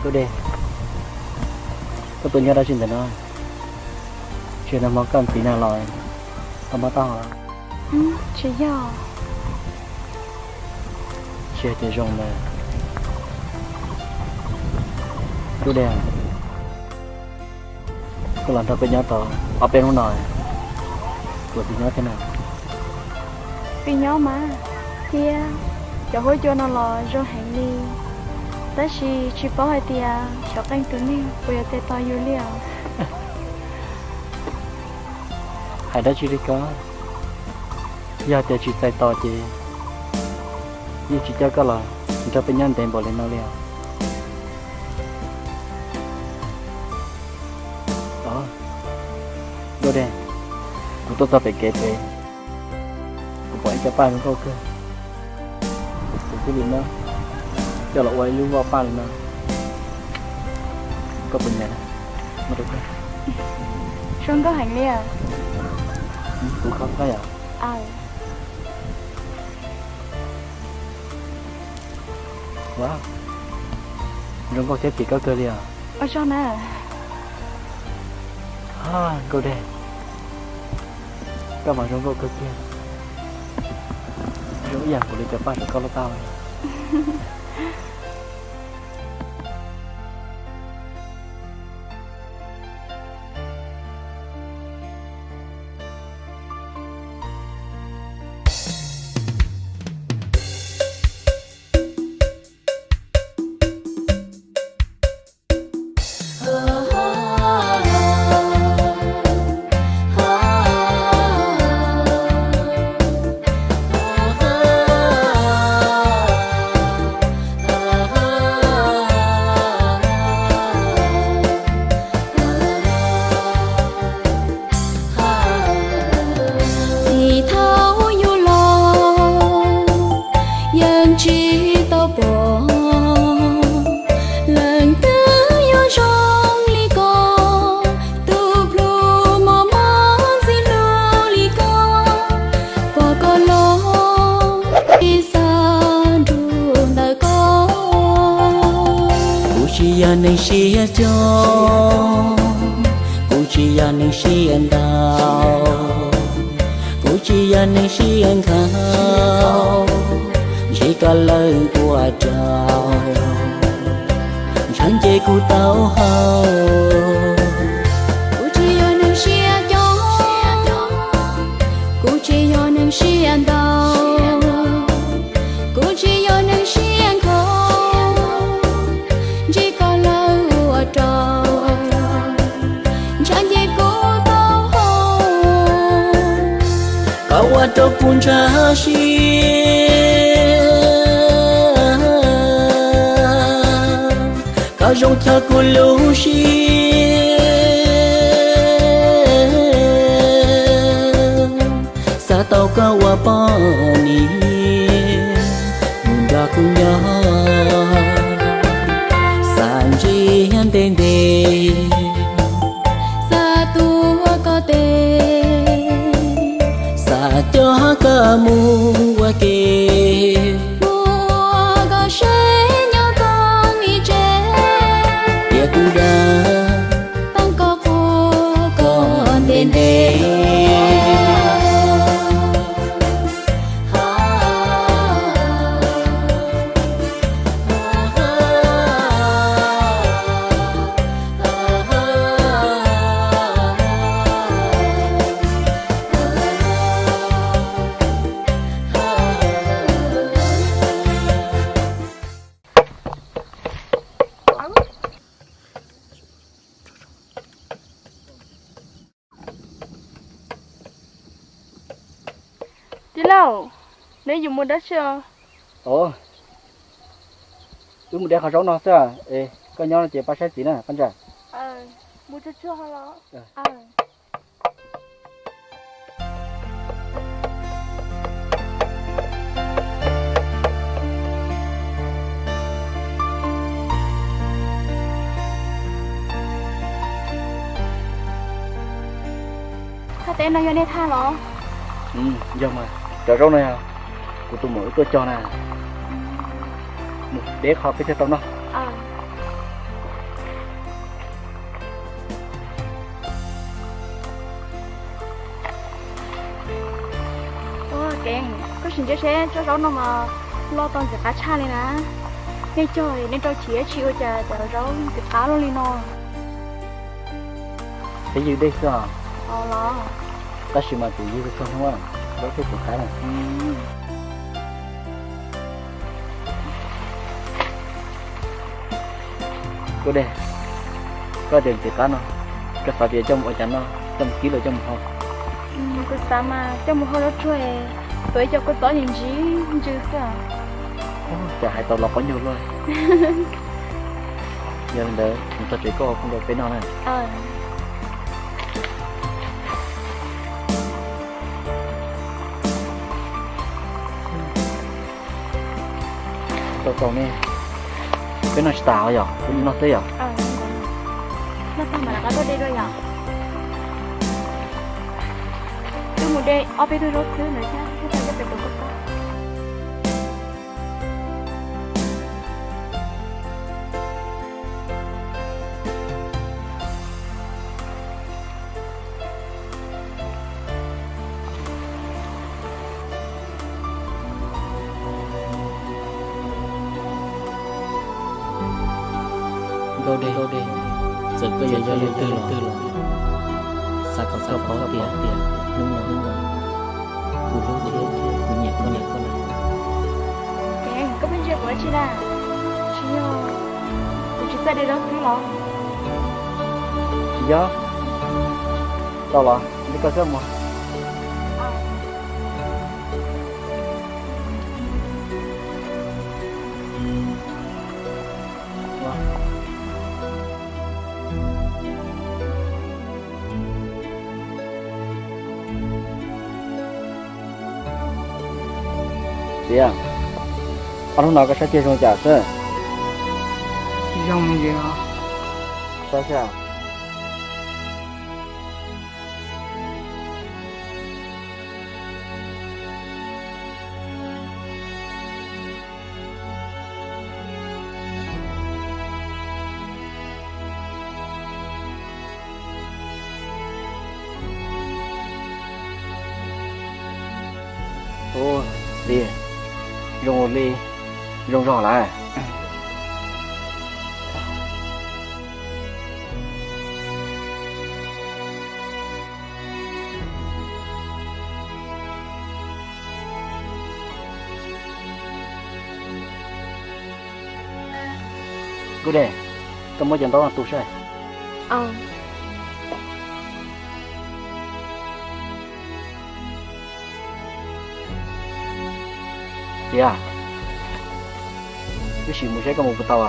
Nkauj Dej, koj tuaj nyob dab tsi ntawm no? Tsis nag hmo koj ntxiv nag los tau mob taub hau? Tsis yog. Tsis yog ces zoo lawm. Nkauj Dej, koj los nrog peb nyob tau ob peb hnub no, puas tsis nyob thiab na? Tsis nyob mas, thiab cov huab cua no los zoo heev li, tab sis tsis paub hais tias xyov qee tus neeg puas yuav txais tos yus li os. Hais dab tsi li koj? Yog tias tsis txais tos ces yeej tsis coj koj los nrog peb nyob ntev npaum li no li os. Nkauj Dej, kuv tuaj txog pem kev pem, kuv pom ib co paj zoo nkauj kawg, kuv thiaj li muab coj los ua ib lub vaj paj li no. Koj puas nyiam? Muab rau koj. Zoo nkauj heev li. Kuv kho koj yom. Ua, zoo nkauj thiab phim koj kawg li os. Ua tsaug na. Nkauj Dej, koj mas zoo nkauj kawg kiag, zoo ib yam nkaus li cov paj saum koj lub taub. Cog, kuv tsis yog neeg siab ntau, kuv tsis yog neeg siab nkhaus, ntsib koj lawm ua rau ntshav ncej kuv tau hau. Kuv tsis yog neeg siab cog, kuv tsis yog neeg siab ntau, kuv tsis yog neeg siab nkhaus, ntsib koj lawm ua rau ntshav ncej kuv tau hau. Koj ua rau kuv ntshav siab, koj zoo chaw kuv lub siab. Xav tau koj ua poj niam, mus nrog kuv nyob, xav ntsib ntev ntev, xav tuav koj tes, xav coj koj mus ua ke, mus ua koj seb nyob koj ib tse, tiam kuv dag, pab koj quaj koj ntev ntev. Tij laug, neb yuav mus dab tsi os? Wb mus de qhov zaub no xwb. Es koj nyob no ces pab saib txiv na, pab ntsa. Mus tsuag tsuag los. Thaj teb no yog nej thaj los? Yog mas, cov zaub no yog kuv tus muam wb tuaj cog na. Mus de qhov peb thiaj tau noj. Ua Kev, koj sim ntsia seb tsob zaub no mas loj tau ntxim qab tshaj li na. Nej cog nej rau chim tsis ua cas cov zaub ntxim qab luaj li no. Peb ywg dej xwb os. Los, tab sis mas tus ywg txog hnub zaub thiaj ntxim qab na. Kuv de, koj tias ntxim qab no, koj xav tias coj mus ua cas noj, coj mus kib los coj mus hau? Kuv xav mas coj mus hau zaub tsuag, tuav ib co kua txob ntsim ntsim ntsws xwb. Cas hais tau los qaub ncaug luaj. Yog li ntawd mus txog tsev koj ua pub rau peb noj na. Tau tau ne, peb noj tsis tas os, yog peb noj xwb yog. Noj tag mam rov qab tuaj de dua yom. Twb mus de ob peb tug zaub xwb ntawd thiab, twb tau coj pem tus koj txob. Nkauj Dej, txawm koj yog yog leej twg los, xav kom koj paub tias hnub no kuv hlub thiab kuv nyiam koj na. Koj pheej ntsia kuv ua tsi na? Tsis yog kuv tsis txawj de zaub xwb los? Tsis yog. Tau los, nrog koj xwb mus. Txiv, ob hnub no koj saib tiag zoo cas xwb? Zoo li os. Saib saib. Ua li, zoo li, zoo zog lawm. Kuv de, koj muab cov ntaub no tu saib. Txiv, wb sim mus saib koj mus puas tau.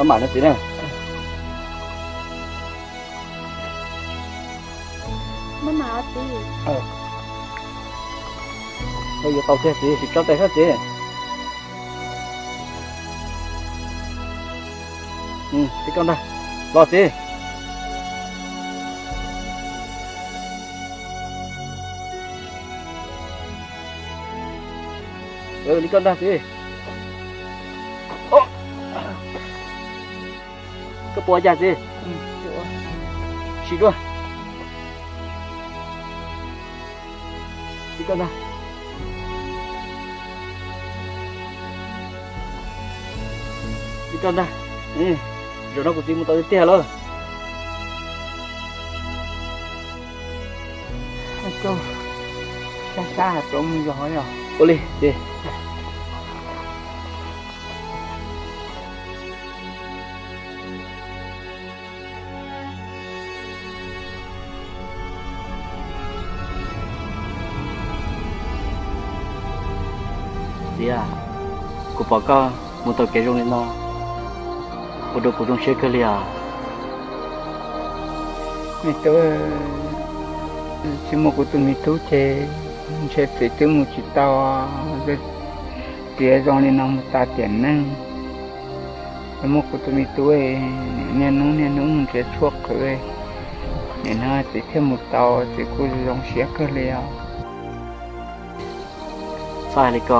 Maj mam no txiv na. Maj mam txiv. Yuav tau kiag txiv, sim tso tes sab txiv. Li koj ntag, los txiv. Li koj ntag txiv. Koj puas ua cas txiv? Sim dua. Li koj ntag. Li koj ntag. Zaum no kuv txiv mus tau tiag tiag lawm. Sab sab rau mus zog yog. Ua li txiv. Txiv, kuv pom koj mus tau kev zoo li no, ua rau kuv zoo siab kawg li os. Me tub, tsis muaj kuv tus me tub ces ntshe txiv twb mus tsis tau. Txiv zoo li no mus tas tiam neej, muaj kuv tus me tub, niaj hnub niaj hnub mus nrhiav tshuaj qhwv, nim no txiv thiaj mus tau, txiv kuj zoo siab kawg li os. Txhob hais li ko,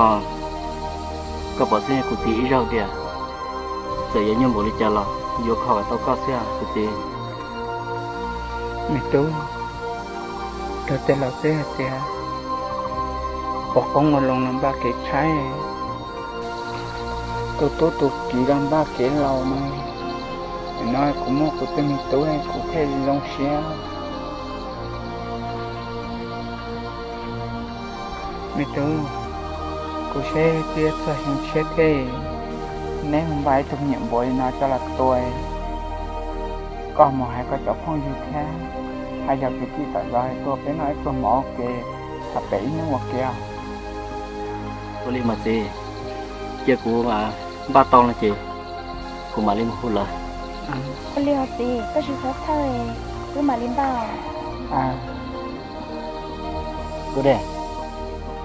koj pom xwb kuv txiv ib zaug tias txawm yuav nyuaj npaum li cas los yuav kho tau koj xwb kuv txiv. Me tub, raug tej laus twb hais tias ua qoob ua loo los npaj kev tshaib, tu tub tu kiv los npaj kev laus no. Nim no kuv muaj kuv tus me tub kuv thiaj zoo siab. Me tub, kuv saib twb yuav txog xyoo tshiab thiab, neb mus npaj ib tug me nyuam npuav li no coj los tua, koj mus hais koj cov phooj ywg thiab, hais yog kwv tij tom zos tuaj peb noj ib pluag mov ua ke, thaum pem ib hnub ua ke. Ua li mas txiv, cia kuv npaj tau no ces kuv mam li mus hu lawv. Ua li os txiv, koj tsis txhob thawj, wb mam li npaj. Kuv de,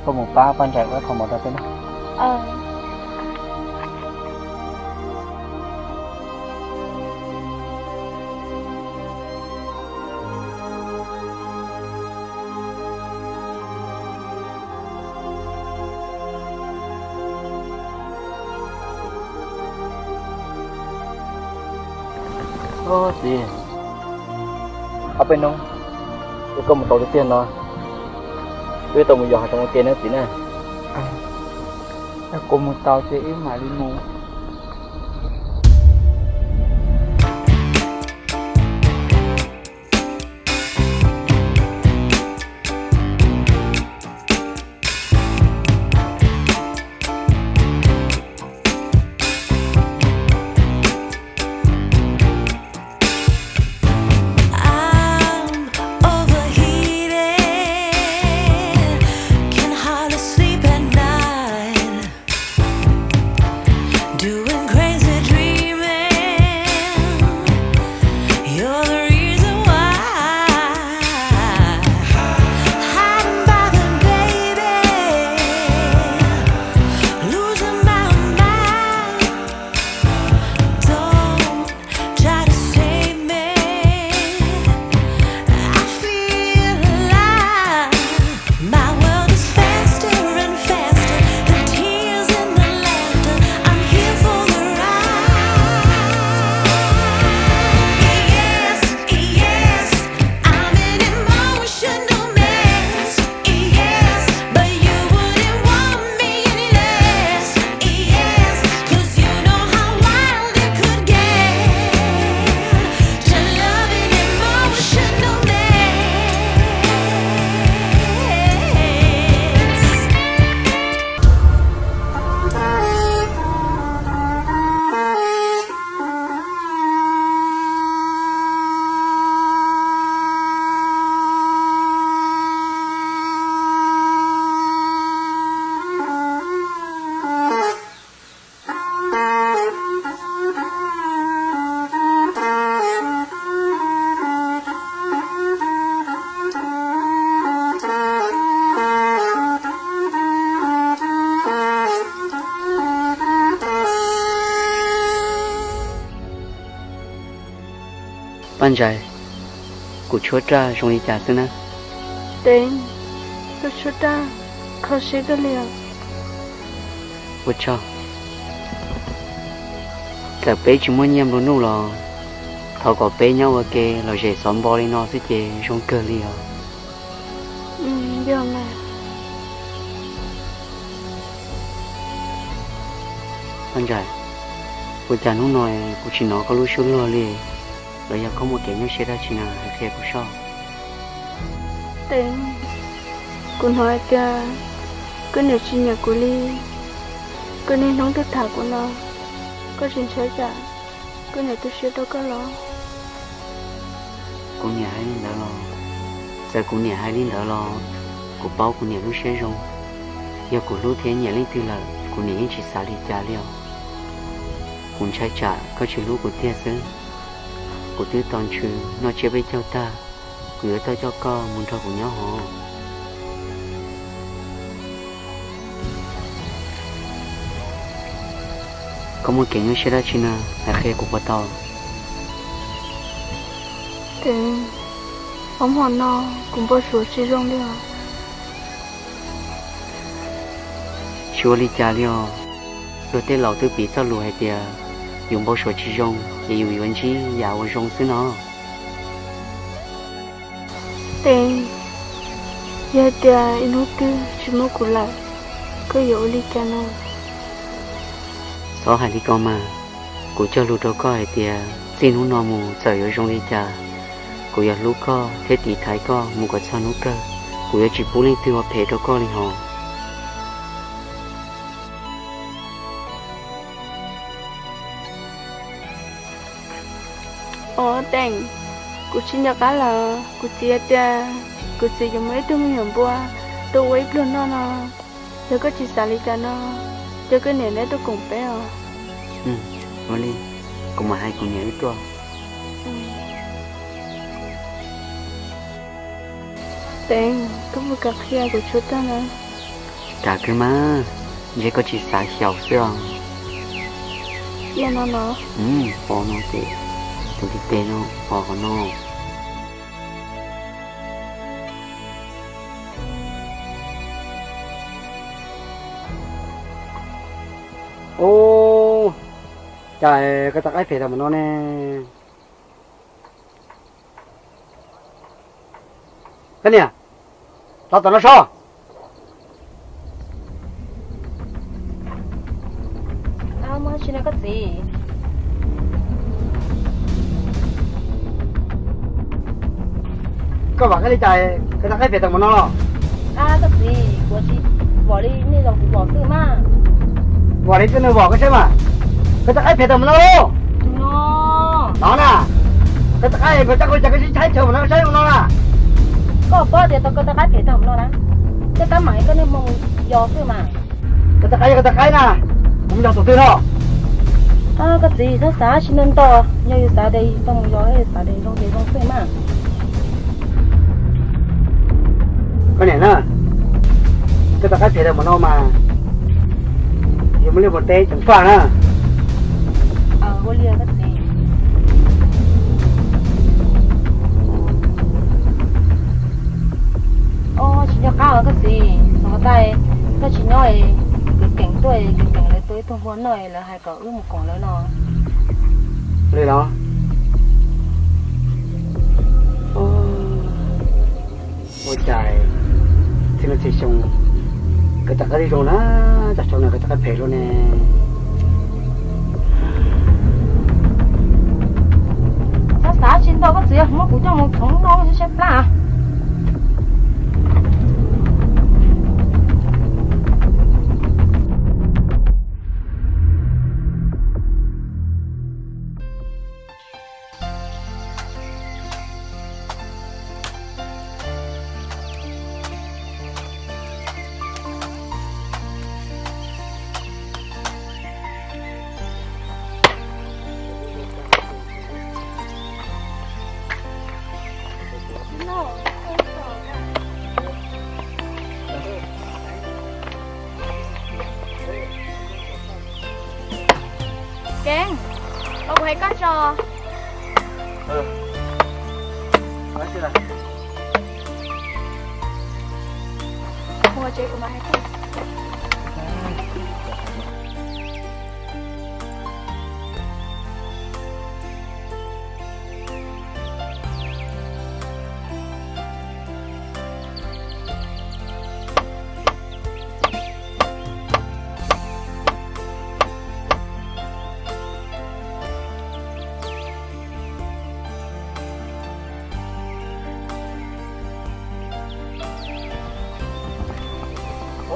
koj mus pab Paj Ntsaim ua ib qho mov rau peb na. Txiv, ob peb hnub es koj mus tau tiag tiag no, wb tau mus yos hav zoov ua ke na txiv na. Yog kuv mus tau ces wb mam li mus. Paj Ntsais, kuv tshuab raj zoo li cas xwb na? Teev, koj tshuab raj kho siab kawg li os. Ua tsaug. Txawm peb tsis muaj nyiaj nplua nuj los thov kom peb nyob ua ke lom zem xov npo li no xwb ces zoo kawg li os. Paj Ntsais, ua cas hnub no kuv tsis hnov koj lub suab luag li? Los yog koj muaj kev nyuaj siab dab tsi na, hais qhia kuv soj. Teev, kuv hnov hais tias koj niam tsis nyiam kuv li, koj niaj hnub tuaj tham kuv no, koj tsis ntshai tsam koj niam tu siab rau koj los? Kuv niam hais li ntawd los, txawm kuv niam hais li ntawd los, kuv paub kuv niam lub siab zoo. Yog kuv hlub thiab nyiam leej twg lawm, kuv niam yeej tsis xav li cas li os. Kuv ntshai tsam koj tsis hlub kuv tiag xwb. Kuv twb tos ntsws noj tsiab peb caug tag, kuv yuav tuaj coj koj mus nrog kuv nyob hov. Koj muaj kev nyuaj siab dab tsi na, hais qhia kuv puas tau? Teev, ob hmo no kuv npau suav tsis zoo li os. Tsis ua li cas li os. Luag tej laus twb piv txoj lus hais tias yus npau suav tsis zoo ces yus yuav ntsib yam uas zoo xwb no. Teev, yog hais tias ib hnub twg tsis muaj kuv lawm, koj yuav ua li cas no? Txhob hais li ko mas, kuv cog lus rau koj hais tias txij hnub no mus txawm yuav zoo li cas, kuv yuav hlub koj thiab tiv thaiv koj mus kom txog hnub kawg. Kuv yuav tsis pub leej twg ua phem rau koj li hos. Os Teev, kuv tsis nco qab lawm, kuv txiv hais tias kuv txiv yuav muab ib tug me nyuam npua tuaj ua ib pluag noj no. Yog koj tsis xav li cas no, ces koj niam neb tuaj koom peb os. Ua li, kuv mam hais kuv niam wb tuaj. Teev, koj puas kam qhia kuv tshuab raj na? Kam kawg mas, ntshe koj tsis xav xyaum xwb os. Cia no no. Pov no ces tus ntiv tes no pov qhov no. Ub, cas koj tau qaib phem tau mus no ne? Koj niam, los tom no so. Muaj dab tsi no koj txiv? Koj vam koj li cas, koj tau qaib phem tau mus no los? Koj txiv, kuv tsis vom li nej los kuv vom xwb mas. Vom li twg nws vom koj saib mas. Koj tau qaib phem tau mus no lauj. No na, koj tau qaib, koj tau qaib, cas koj sib tshaib chaw mus no saib mus no na. Koj paub tias tau koj tau qaib phem tau mus no na, koj tab mam koj niag hmoo yos xwb mas. Koj tau qaib, koj tau qaib na, kuv mus yos tus twg no? Koj txiv, txhob xav tsis ntau ntau, yog yus xav tias tau mus yos, yus xav tias zoo ces zoo xwb mas. Koj niam na, koj tau qaib phem tau mus no mas, yus muaj liaj muaj teb ceev faj na. Ua li koj txiv. Tsis nco qab os koj txiv, hnub no koj tsis nyob, kwv Keem tuaj, kwv Keem lawv tua ib tug npua noj lawv hais kom wb mus koom lawv no. Li los? Ua cas txhia no txhia xyoo koj tau qaib zoo na, tag xyoo no koj tau qaib phem luaj ne. Txhob xav tsis ntau koj txiv, muab kuv coj mus txhoov noj saib plab. Keev, los kuv hais koj tso.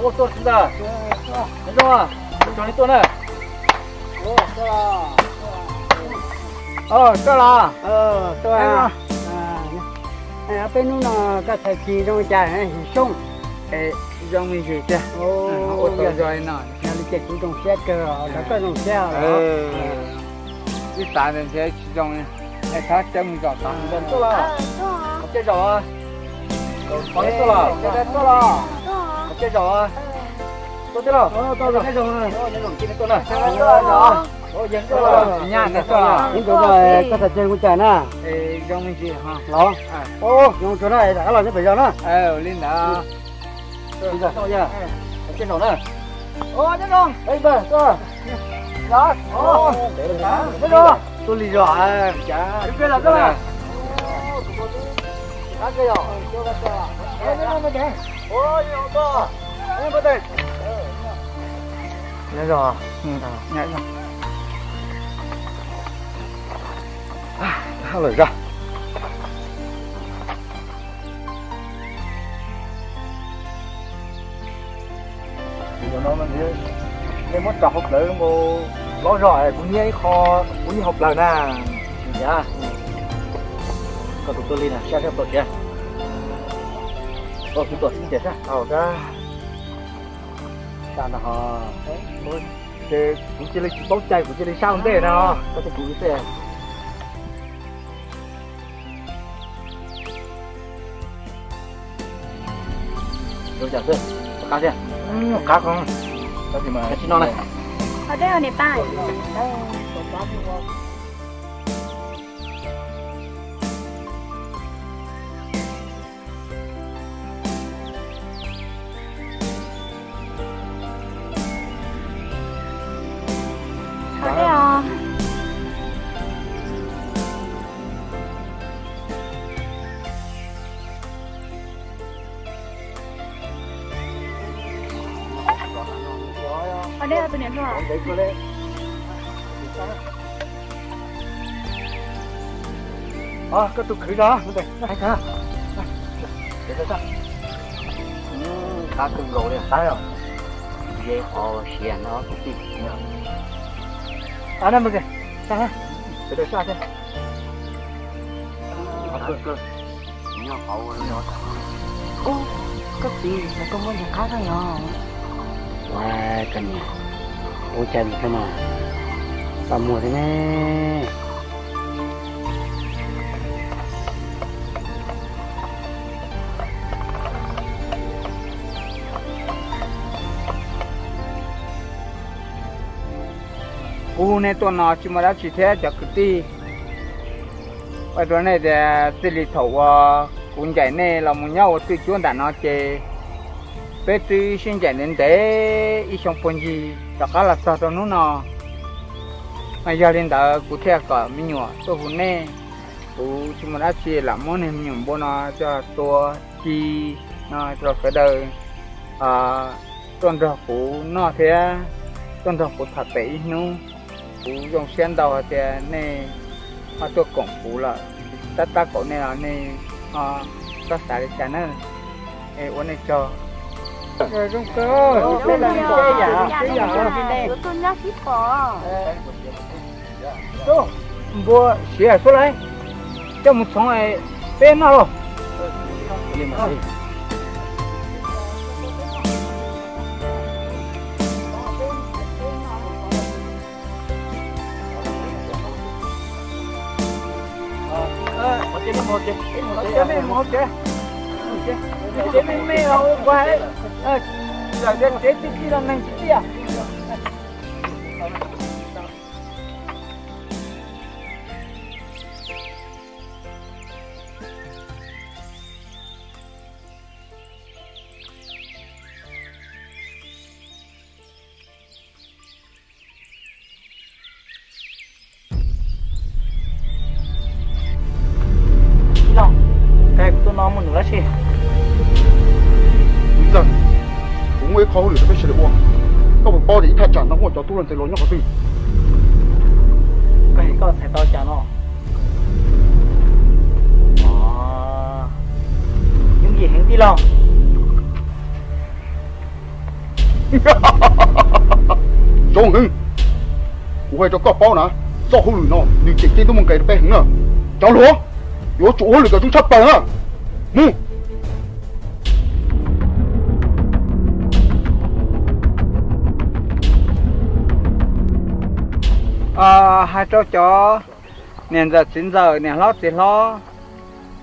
Ua tuaj txiv ntxawm, nyob zoo, tsaug li tuaj na. Koj los? Peb hnub no koj txhais tes zoo li cas, xyoob? Zoo me ntsis tiag. Ua tau zoo li no, yog li ces kuv zoo siab kawg, nrog koj zoo siab. Ib xav tias ntshe tsis zoo, es thov caw mus zaum tod. Tuaj los? Qhov txhia zaum? Qhov txhia zaum? Qhov txhia zaum? Tuaj thiab los? Nyob zoo, nyob zoo, nyob zoo, tuaj na. Nyab, koj txhais tes zoo li cas na? Zoo me ntsis los? Zoo tsuag na, rov qab los nyob pem zos na. Li ntawd. Tuaj li zos. Nyob zoo. Hab lawm zog. Nej muab tso hauv plawv nkaus, plaub zog kuv nyiab ib qho, kuv nyiab hauv plawv na. Koj tus tuaj li na, sab sab tuaj tiag. Koj kuv tuaj xwb tiag sab. Sab no ho. Ces kuv cia li tsis paub cai, kuv cia li sab ua ntej no. Koj thiab kuv xwb. Zoo cas xwb, qab thiab. Qab kho. Tab sis mas tsis no na. Qhov dej os niam paj. Qhov dej os. Qhov dej os tus niam hluas. Koj tus khwv zog. Qab kawg nkaus li, qab os. Ze qhov siav no tus tij. Sab, sab thiab. Nyob qhov ua, ub, koj txiv, koj muab ntsis qab koj yog. Ua koj niam, ua cas ntawm koj mas txaj muag thiab ne. Kuv hu nej tuaj no tsis muaj dab tsi thiab cov kwv tij. Ua rau nej tias txij li thaum uas kuv ncaim nej los mus nyob ua twj cuab nram no ces peb twb sib ncaim ntev ntev ib xyoo puag ncig rov qab los txog rau hnub no. Mas yog li ntawd kuv thiaj kom me nyuam tuaj hu nej. Kuv tsis muaj dab tsi lam muab niag me nyuam npua no coj tua ci no rau sawv daws tuaj nrog kuv noj thiab tuaj nrog kuv tham pem ib hnub. Kuv zoo siab ntau hais tias nej ho tuaj koom kuv lawm. Tab tab kaum nej los nej ho txhob xav li cas na. Es ua nej tsaug. Zoo kawg, peb los ntsib yam, peb yam. Npua siav suab lawm, coj mus txhoov peb noj lauj. Dab tsi? Ntxawg, kuv muaj ib qho hauj lwm rau peb sawv daws ua. Koj puas paub tias ib thaj tsam no muaj cov tub hluas ntxhais hluas nyob qhov twg? Koj hais koj txhais tau cas no? Yooj yim heev tij laug. Zoo heev. Kuv hais rau koj paub na, txoj hauj lwm no nws tseem ceeb tuaj muaj nqis rau peb heev na. Cov hluas, yuav tsum ua hauj lwm kom zoo tshaj plaws na. Mus. Hais rau cov niam ntxawm txiv ntxawm, niam hlob txiv hlob,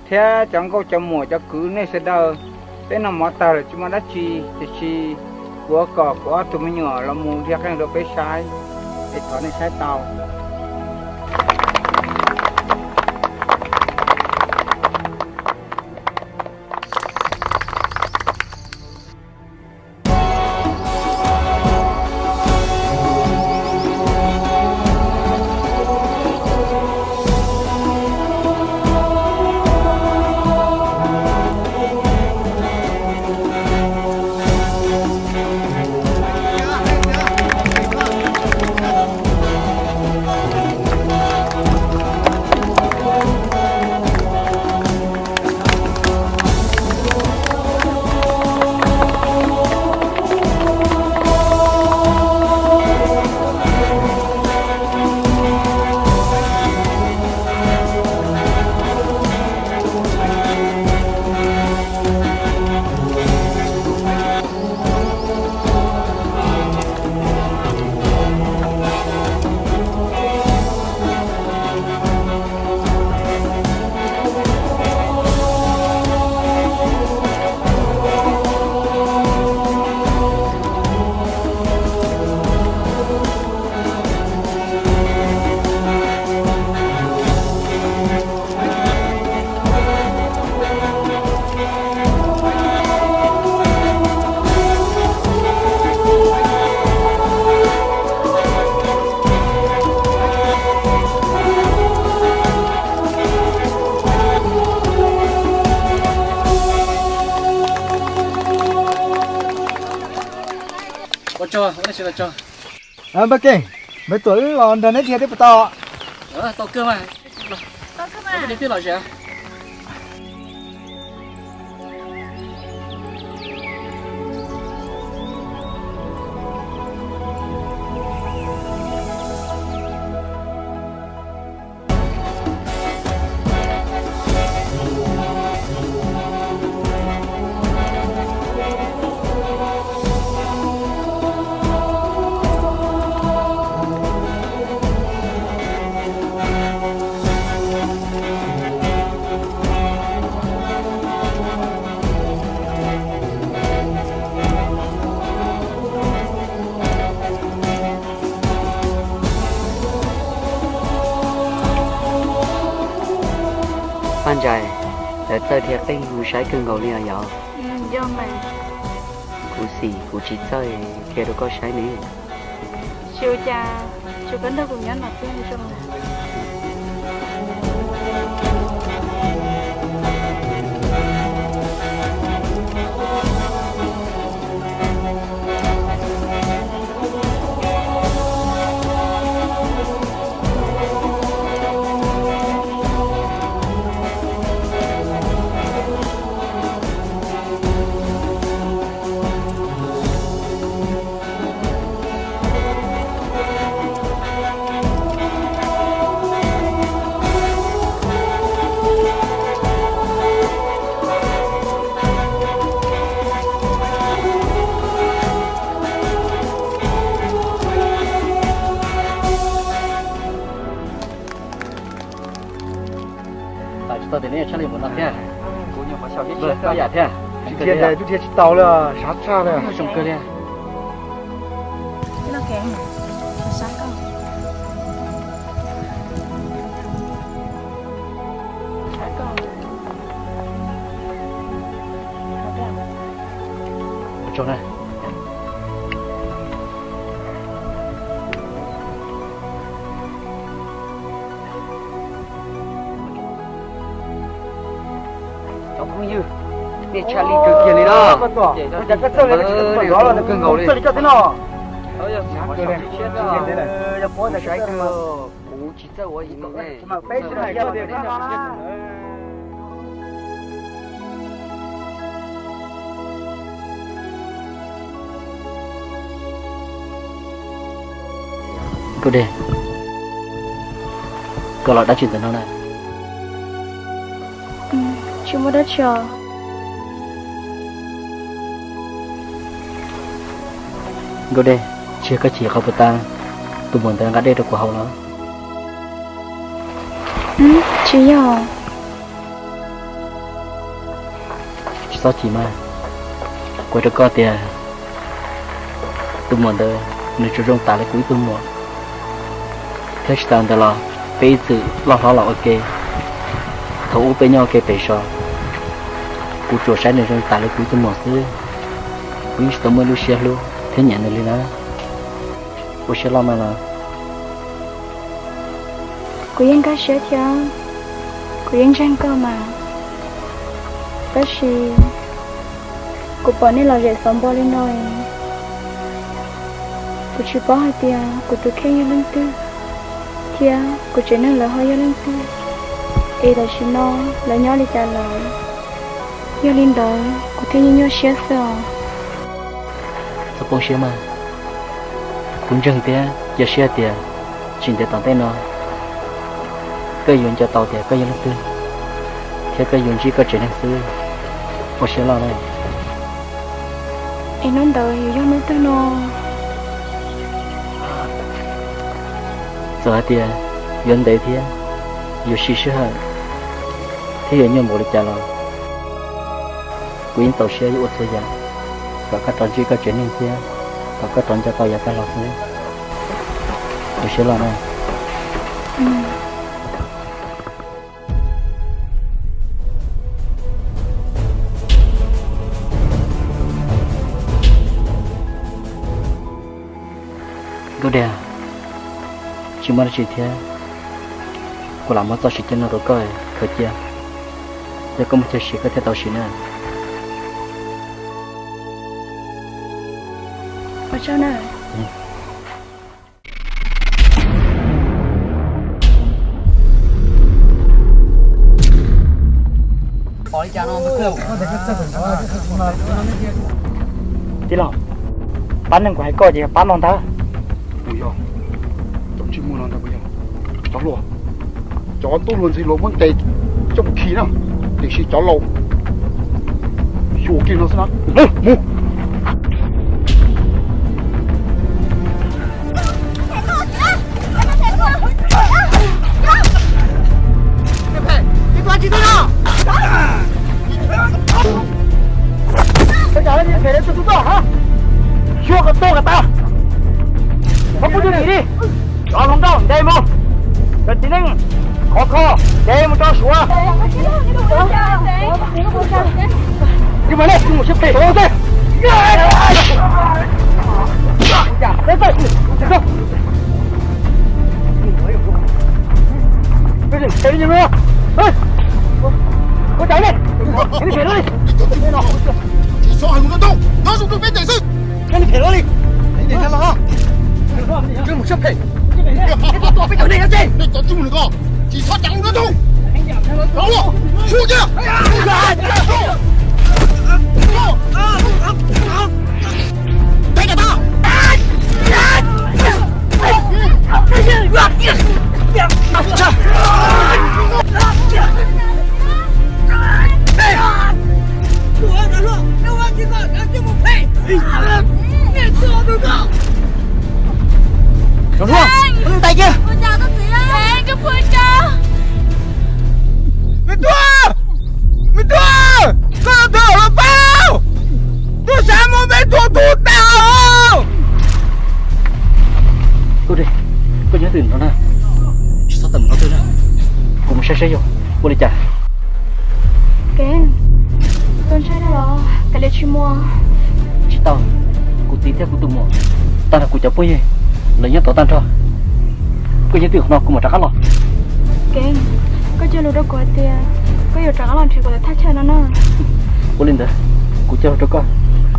thiab cov nkauj cov muam cov kwv nej sawv daws, peb noj mov tag lawm tsis muaj dab tsi, tiam sis kuv kom kuv ob tug me nyuam los mus dhia qeej rau peb saib, es thov nej saib tau. Ua tsaug, ua tsaug. Npawg Keej, npawg Tuam wb los nrog neb dhia twb puas tau? Tau kawg mas. Twb los zem. Paj Ntsais, lawv txawj dhia qeej mus saib kawg nkaus li os yog? Kuv xim kuv tsis txawj dhia rau koj saib ne. Tsis ua cas, tsuas koj nrog kuv nyob no xwb zoo. Tsis tau tias neb yuav tshaj li npaum no thiab. Tsis dhia thiab, tsis dhia tsis tau li, sab tshaj li. Zoo kawg li. Cov phooj ywg, nej tshaj lij kawg kiag li no. Kawg nkaus li. Saib kawg, kuv tsis txawj ua li ne. Nkauj Dej, koj los dab tsi ntawm no na? Tsis muaj dab tsi os. Nkauj Dej, tsis yog koj chim qhov puas tas tus muam ntawd nqa dej rau kuv haus los? Tsis yog. Tsis txhob chim mas, kuv hais rau koj tias tus muam ntawd nws tsuas zoo tas li kuv ib tug muam, thiab tsis tas ntawd los peb ib txwm loj hlob los ua ke. Thaum ub peb nyob ua ke pem zos, kuv tsuas saib nws zoo tas li kuv ib tug muam xwb. Kuv yeej tsis tau muaj ib lub siab hlub thiab nyiam nws li na. Ua siab loj mas los. Kuv yeej nkag siab thiab kuv yeej ntseeg koj mas, tab sis kuv pom nej lom zem xov npo li no, kuv tsis paub hais tias kuv tus kheej yog leej twg, thiab kuv tsev neeg lawv ho yog leej twg, es tam sim no lawv nyob li cas lawm. Yog li ntawd kuv thiaj nyuaj nyuaj siab xwb os. Txhob poob siab mas, kuv ntseeg thiab cia siab tias tsis ntev tom ntej no koj yuav nco tau tias koj yog leej twg, thiab koj yuav ntsib koj tsev neeg xwb. Ua siab loj na. Es hnub ntawd yuav yog hnub twg no? Txawm hais tias yuav ntev thiab yuav siv sij hawm thiab yuav nyuaj npaum li cas los, kuv yeej txaus siab yuav ua txhua yam kom koj rov ntsib koj tsev neeg thiab kom koj rov nco tau yav tag los xwb. Ua siab loj na. Nkauj Dej, tsis muaj dab tsi thiab, kuv lam muab txoj siv coj no rau koj khaws cia. Yog koj muaj chaw siv koj thiaj tau siv na. Ua tsaug na. Tij laug, pab neeg kuv hais koj ces pab no ntag. Puas yog cov ntsej muag no ntag puas yog? Cov hluas, cov ntuj hluas ntxhais hluas muab ntes coj mus khi na, tiam sis cov laus xyuas kiag no xwb na. Mus. Xyuas kom tuag kom tas, txhob pub tswv yim li. Cov hluas nkauj ntes mus, cov txiv neej khov kho ntes mus rau Suav. Tsis txhob hais lus ntau, nyob zoo rau peb cem xwb. Nej cov tsis mus nws ko, tsis txhob cem nws ko, tsis txhob cem nws ko. Ua, ua kiag. Cov hluas, ntais kiag. Me tub, me tub, koj twb los paub, tus xav muab peb tua tuag tas os. Koj nyob twg no na? Tsis txhob tawm mus qhov twg na, kuv mus saib saib yog ua li cas. Kev, tus ntshai no los kav liam tsis mus. Tsis tau, kuv txiv thiab kuv tus muam, tag nrho kuv cov phooj ywg, lawv nyob tod tag nrho. Koj nyob twg no kuv mam rov qab los. Kev, koj cog lus rau kuv hais tias koj Koj yuav rov qab los nrhiav kuv lawv thaj chaw no na. Ua li ntawd, kuv coj rau koj,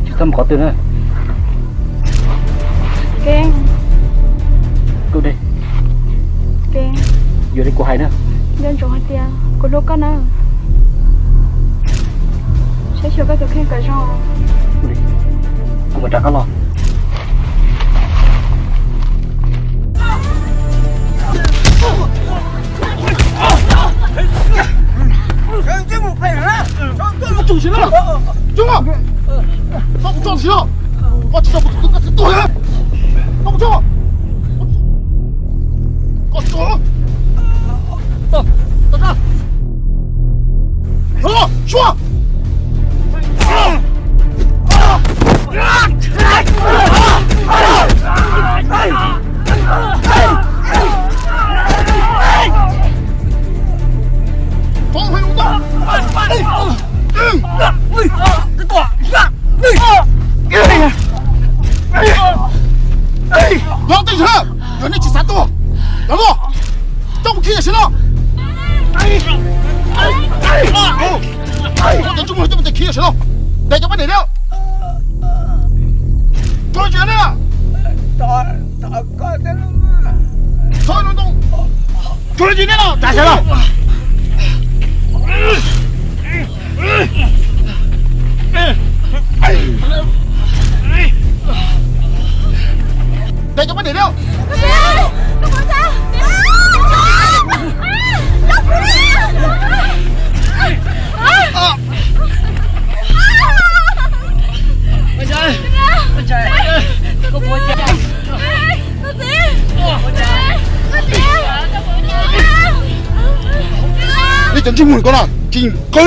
tsis txhob mus qhov twg na. Tus dej, yog li kuv hais na, nco ntsoov hais tias kuv hlub koj na. Saib xyuas koj tus kheej kom zoo. Kuv mam rov qab los. Yog tej zaum, yog nej tsis xav tuag, los, coj mus khi tam sim no. Cov ntsej muag coj mus khi tam sim no, ntes cov poj niam no. Tsuav tsis nej, tsuav tsis nej no, tag sawv los. Ntes cov poj niam no. Nej cov ntsej muag ko na, tsis qw.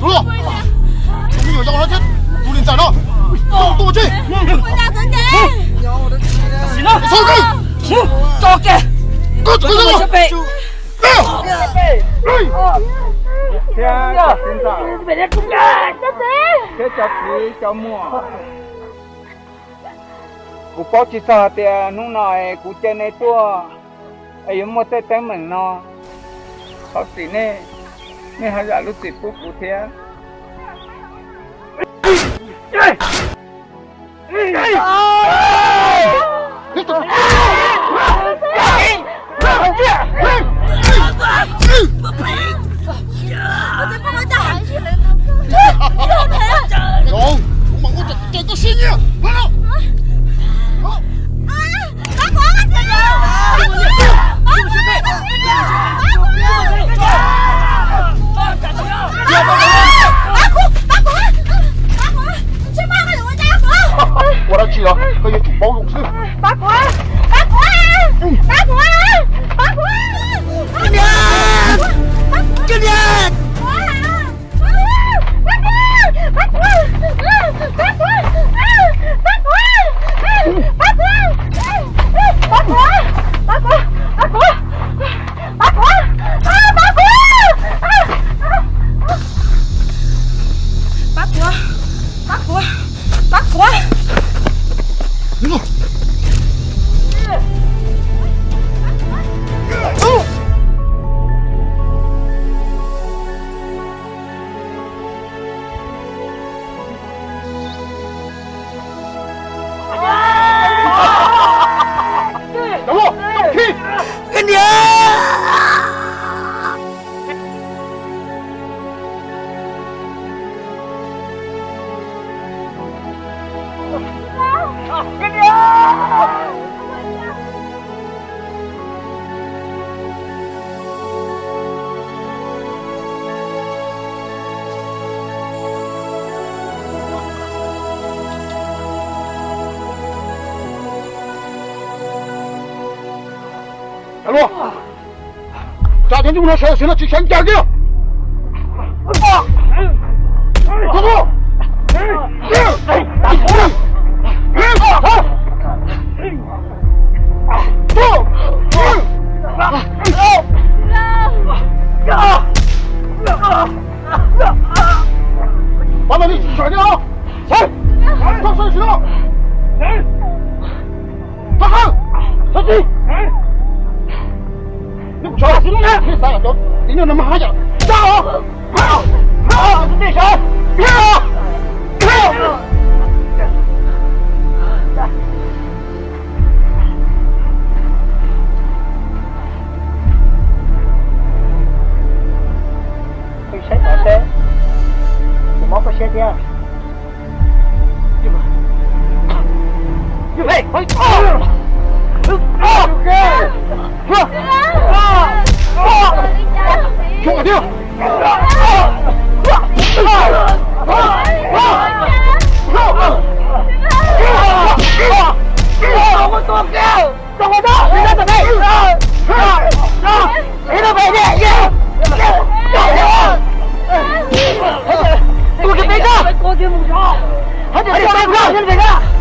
Tus me nyuam yaus no thiab tus niam ntxawm no, tuaj tsis. Tso ke, koj tus me nyuam. Thiab cov txiv cov muam, kuv paub tsis txog hais tias hnub no kuv caw nej tuaj es yuav muaj tej teeb meem no. Thov txim nej, nej ho zam lub txim pub kuv thiab. Kuv mam muab cov tes koj siab nyiam. Ua dab tsi los koj yuav tsum paub zoo xwb. Pab kuv, pab kuv, pab kuv. Cov luaj, tsam cov ntsej muag no sawv tam sim no tsis sawv ncaws kiag. Pab, nej tsis sawv li os. Sawv, sawv tam sim no. Peb saib tod seb, tus mob koj siab thiab.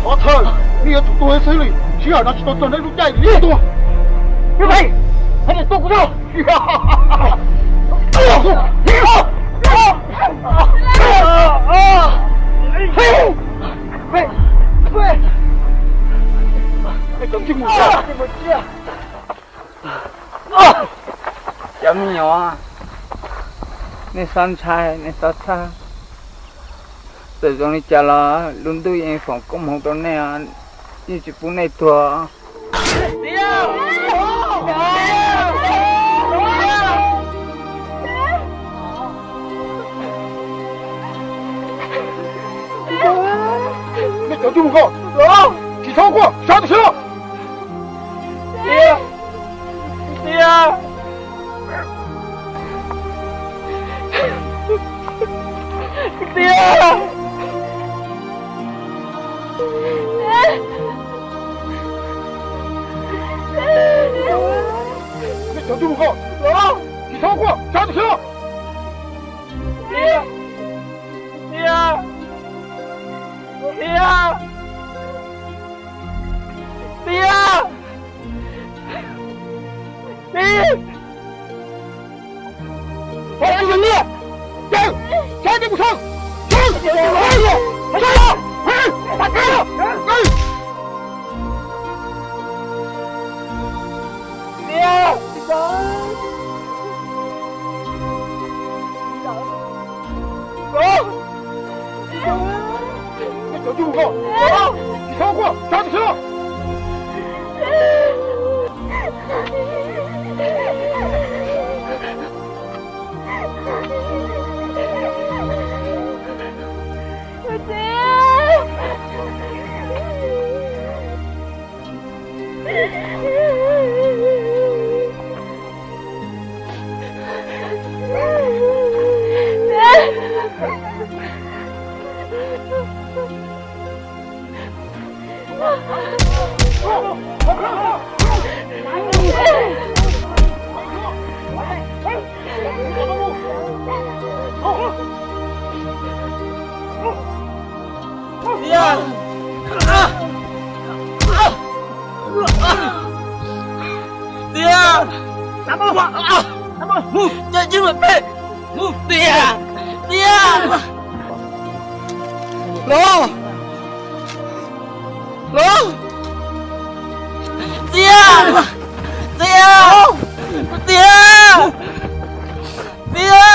Ob thawj, nej yuav tsum tuag xwb li, sij hawm no tsis tau txog nej lub caij li tuag. Cov me nyuam, nej txhob ntshai, nej txhob txhawj. Txawm zoo li cas los lub ntuj yeej foom koob hmoov rau nej, yeej tsis pub nej tuag. Nej cov ntsej muag nkauj, tsis txhob quaj, sawv tam sim no. Tiag, tiag, tiag. Nej cov ntsej muag nkauj, tsis txhob quaj, sawv tam sim no. Tiag, tiag, tiag, tiag, tiag. Hos tus yawg nyiaj, ces saib nej mus sawv, sawv, sawv, sawv, sawv. Nej cov ntsej muag nkauj, tsis txhob quaj, sawv tam sim no. Tiag, tiag, tiag, los, los, tiag, tiag, tiag, tiag.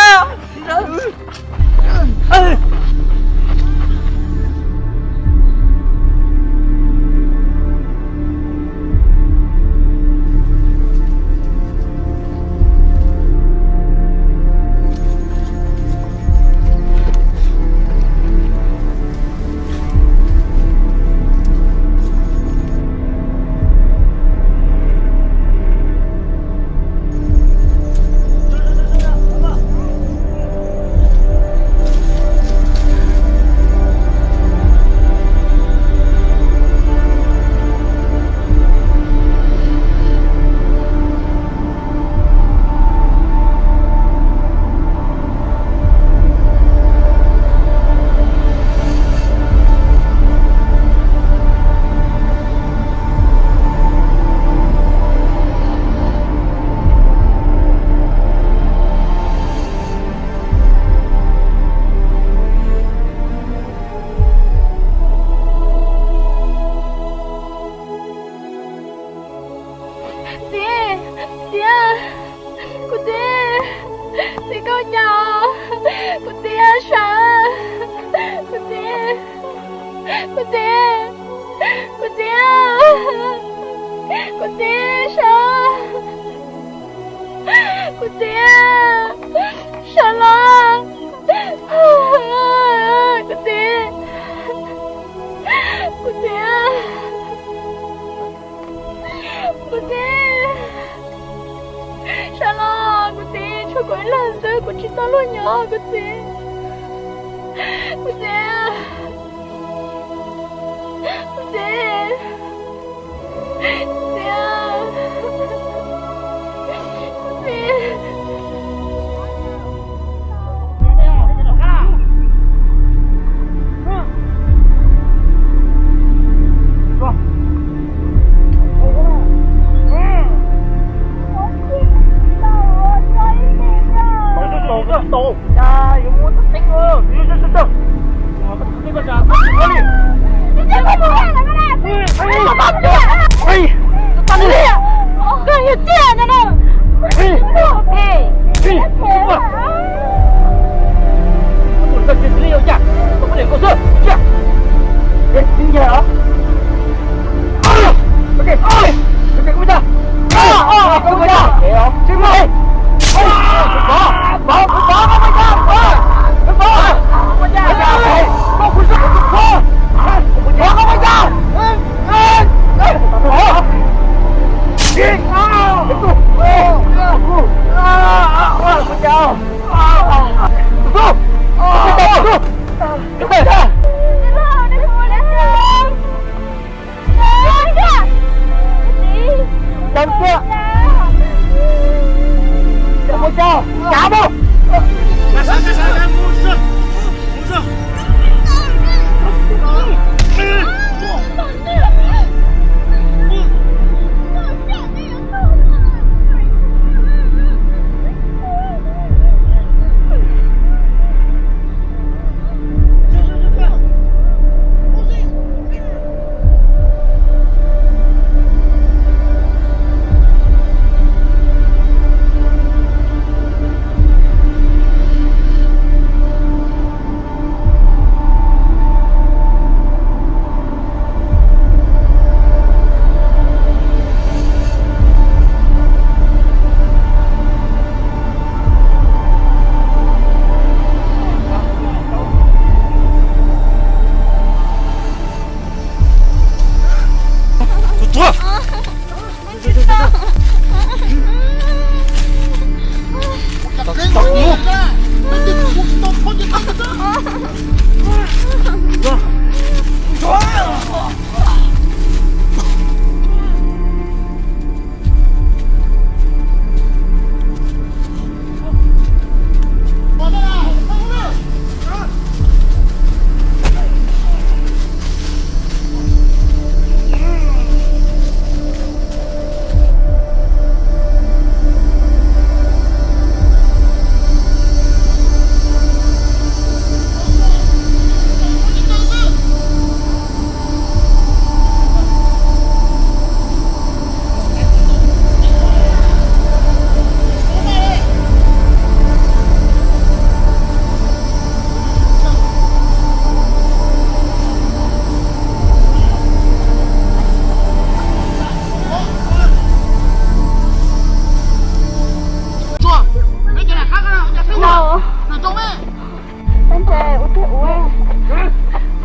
Txiv, kuv txiv, txiv koj cas? Kuv txiv sawv, kuv txiv, kuv txiv, kuv txiv, kuv txiv sawv, kuv txiv sawv los, kuv txiv, kuv txiv. Kuv txiv, sawv los kuv txiv, tshuav kuv ib leeg xwb, kuv tsis tau luag nyob kuv txiv. Kuv txiv, kuv txiv, kuv txiv, kuv txiv.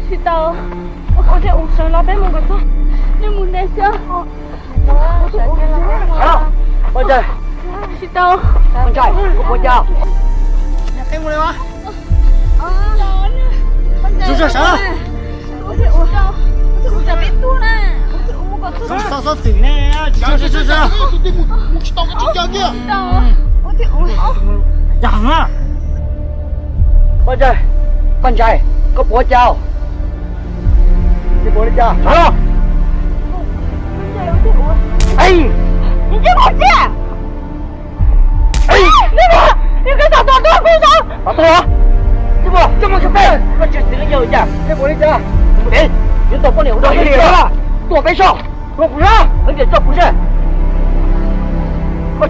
Tsis tau, ua thiaj ua sawv los peb mus nkaum txog, nej mus ntev xwb. Tsis tau. Paj Ntsais, Paj Ntsais, koj puas ua cas? Puas li cas? Sawv los. Ej, koj tsis txwv leej yawg cas? Yuav tau poj niam ua dog li, tuaj peb soj. Koj kuv sab, koj tias coj kuv sab. Koj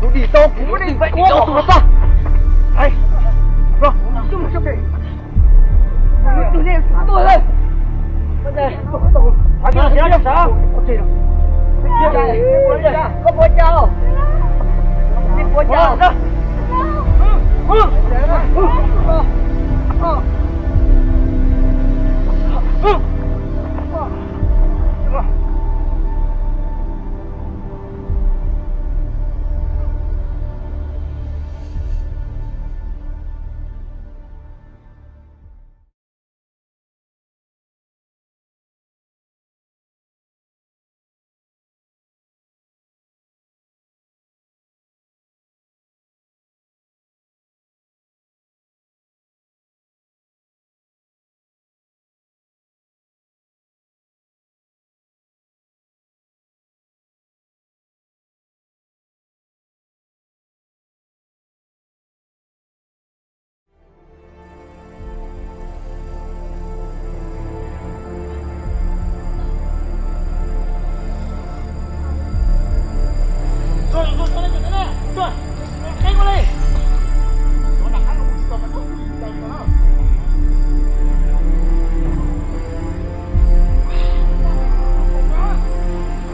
Kuv dim tau, kuv muab nej tua kom tuag tag. Ai, los, mus sab pem. Tus nej tuag lawm. Koj puas cas? Nej puas cas?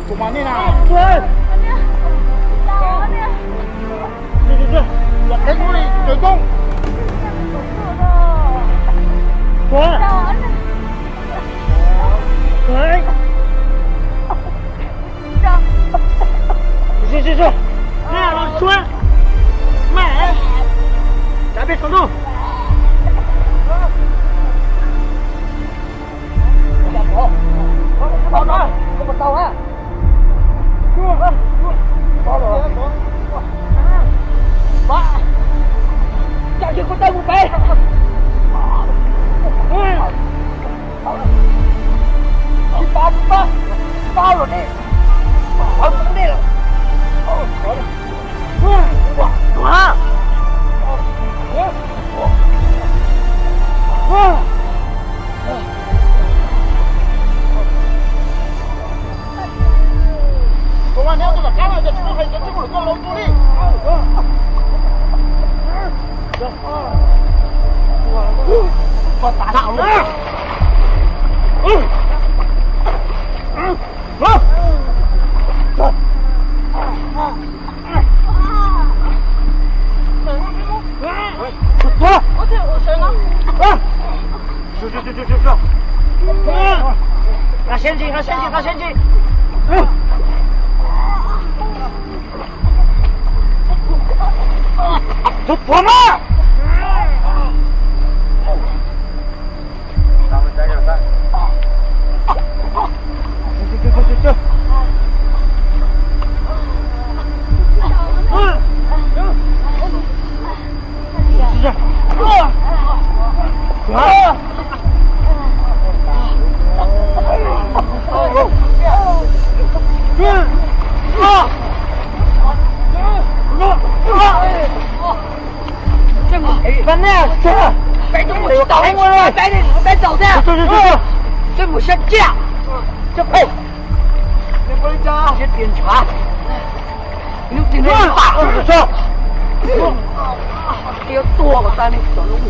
Tus mas nej na. Los qheb ua li cawv koob. Los tsuag. Mas, tsav peb saum ntuj. Nqa siab ntsis, nqa siab ntsis, nqa siab ntsis. Tus tuag mas. Peb nej, peb tsis tau, peb tsis tau thiab. Peb mus sab tsiaj. Siab tias ntshav. Lub txiv neej pam. Qhia tuag kom tag li cov lub.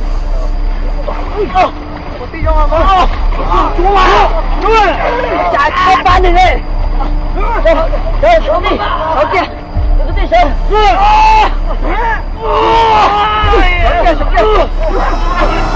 Cas tsis pab nws li. Sawv kiag, sawv kiag, sawv kiag, sawv kiag. Sawv kiag, sawv kiag.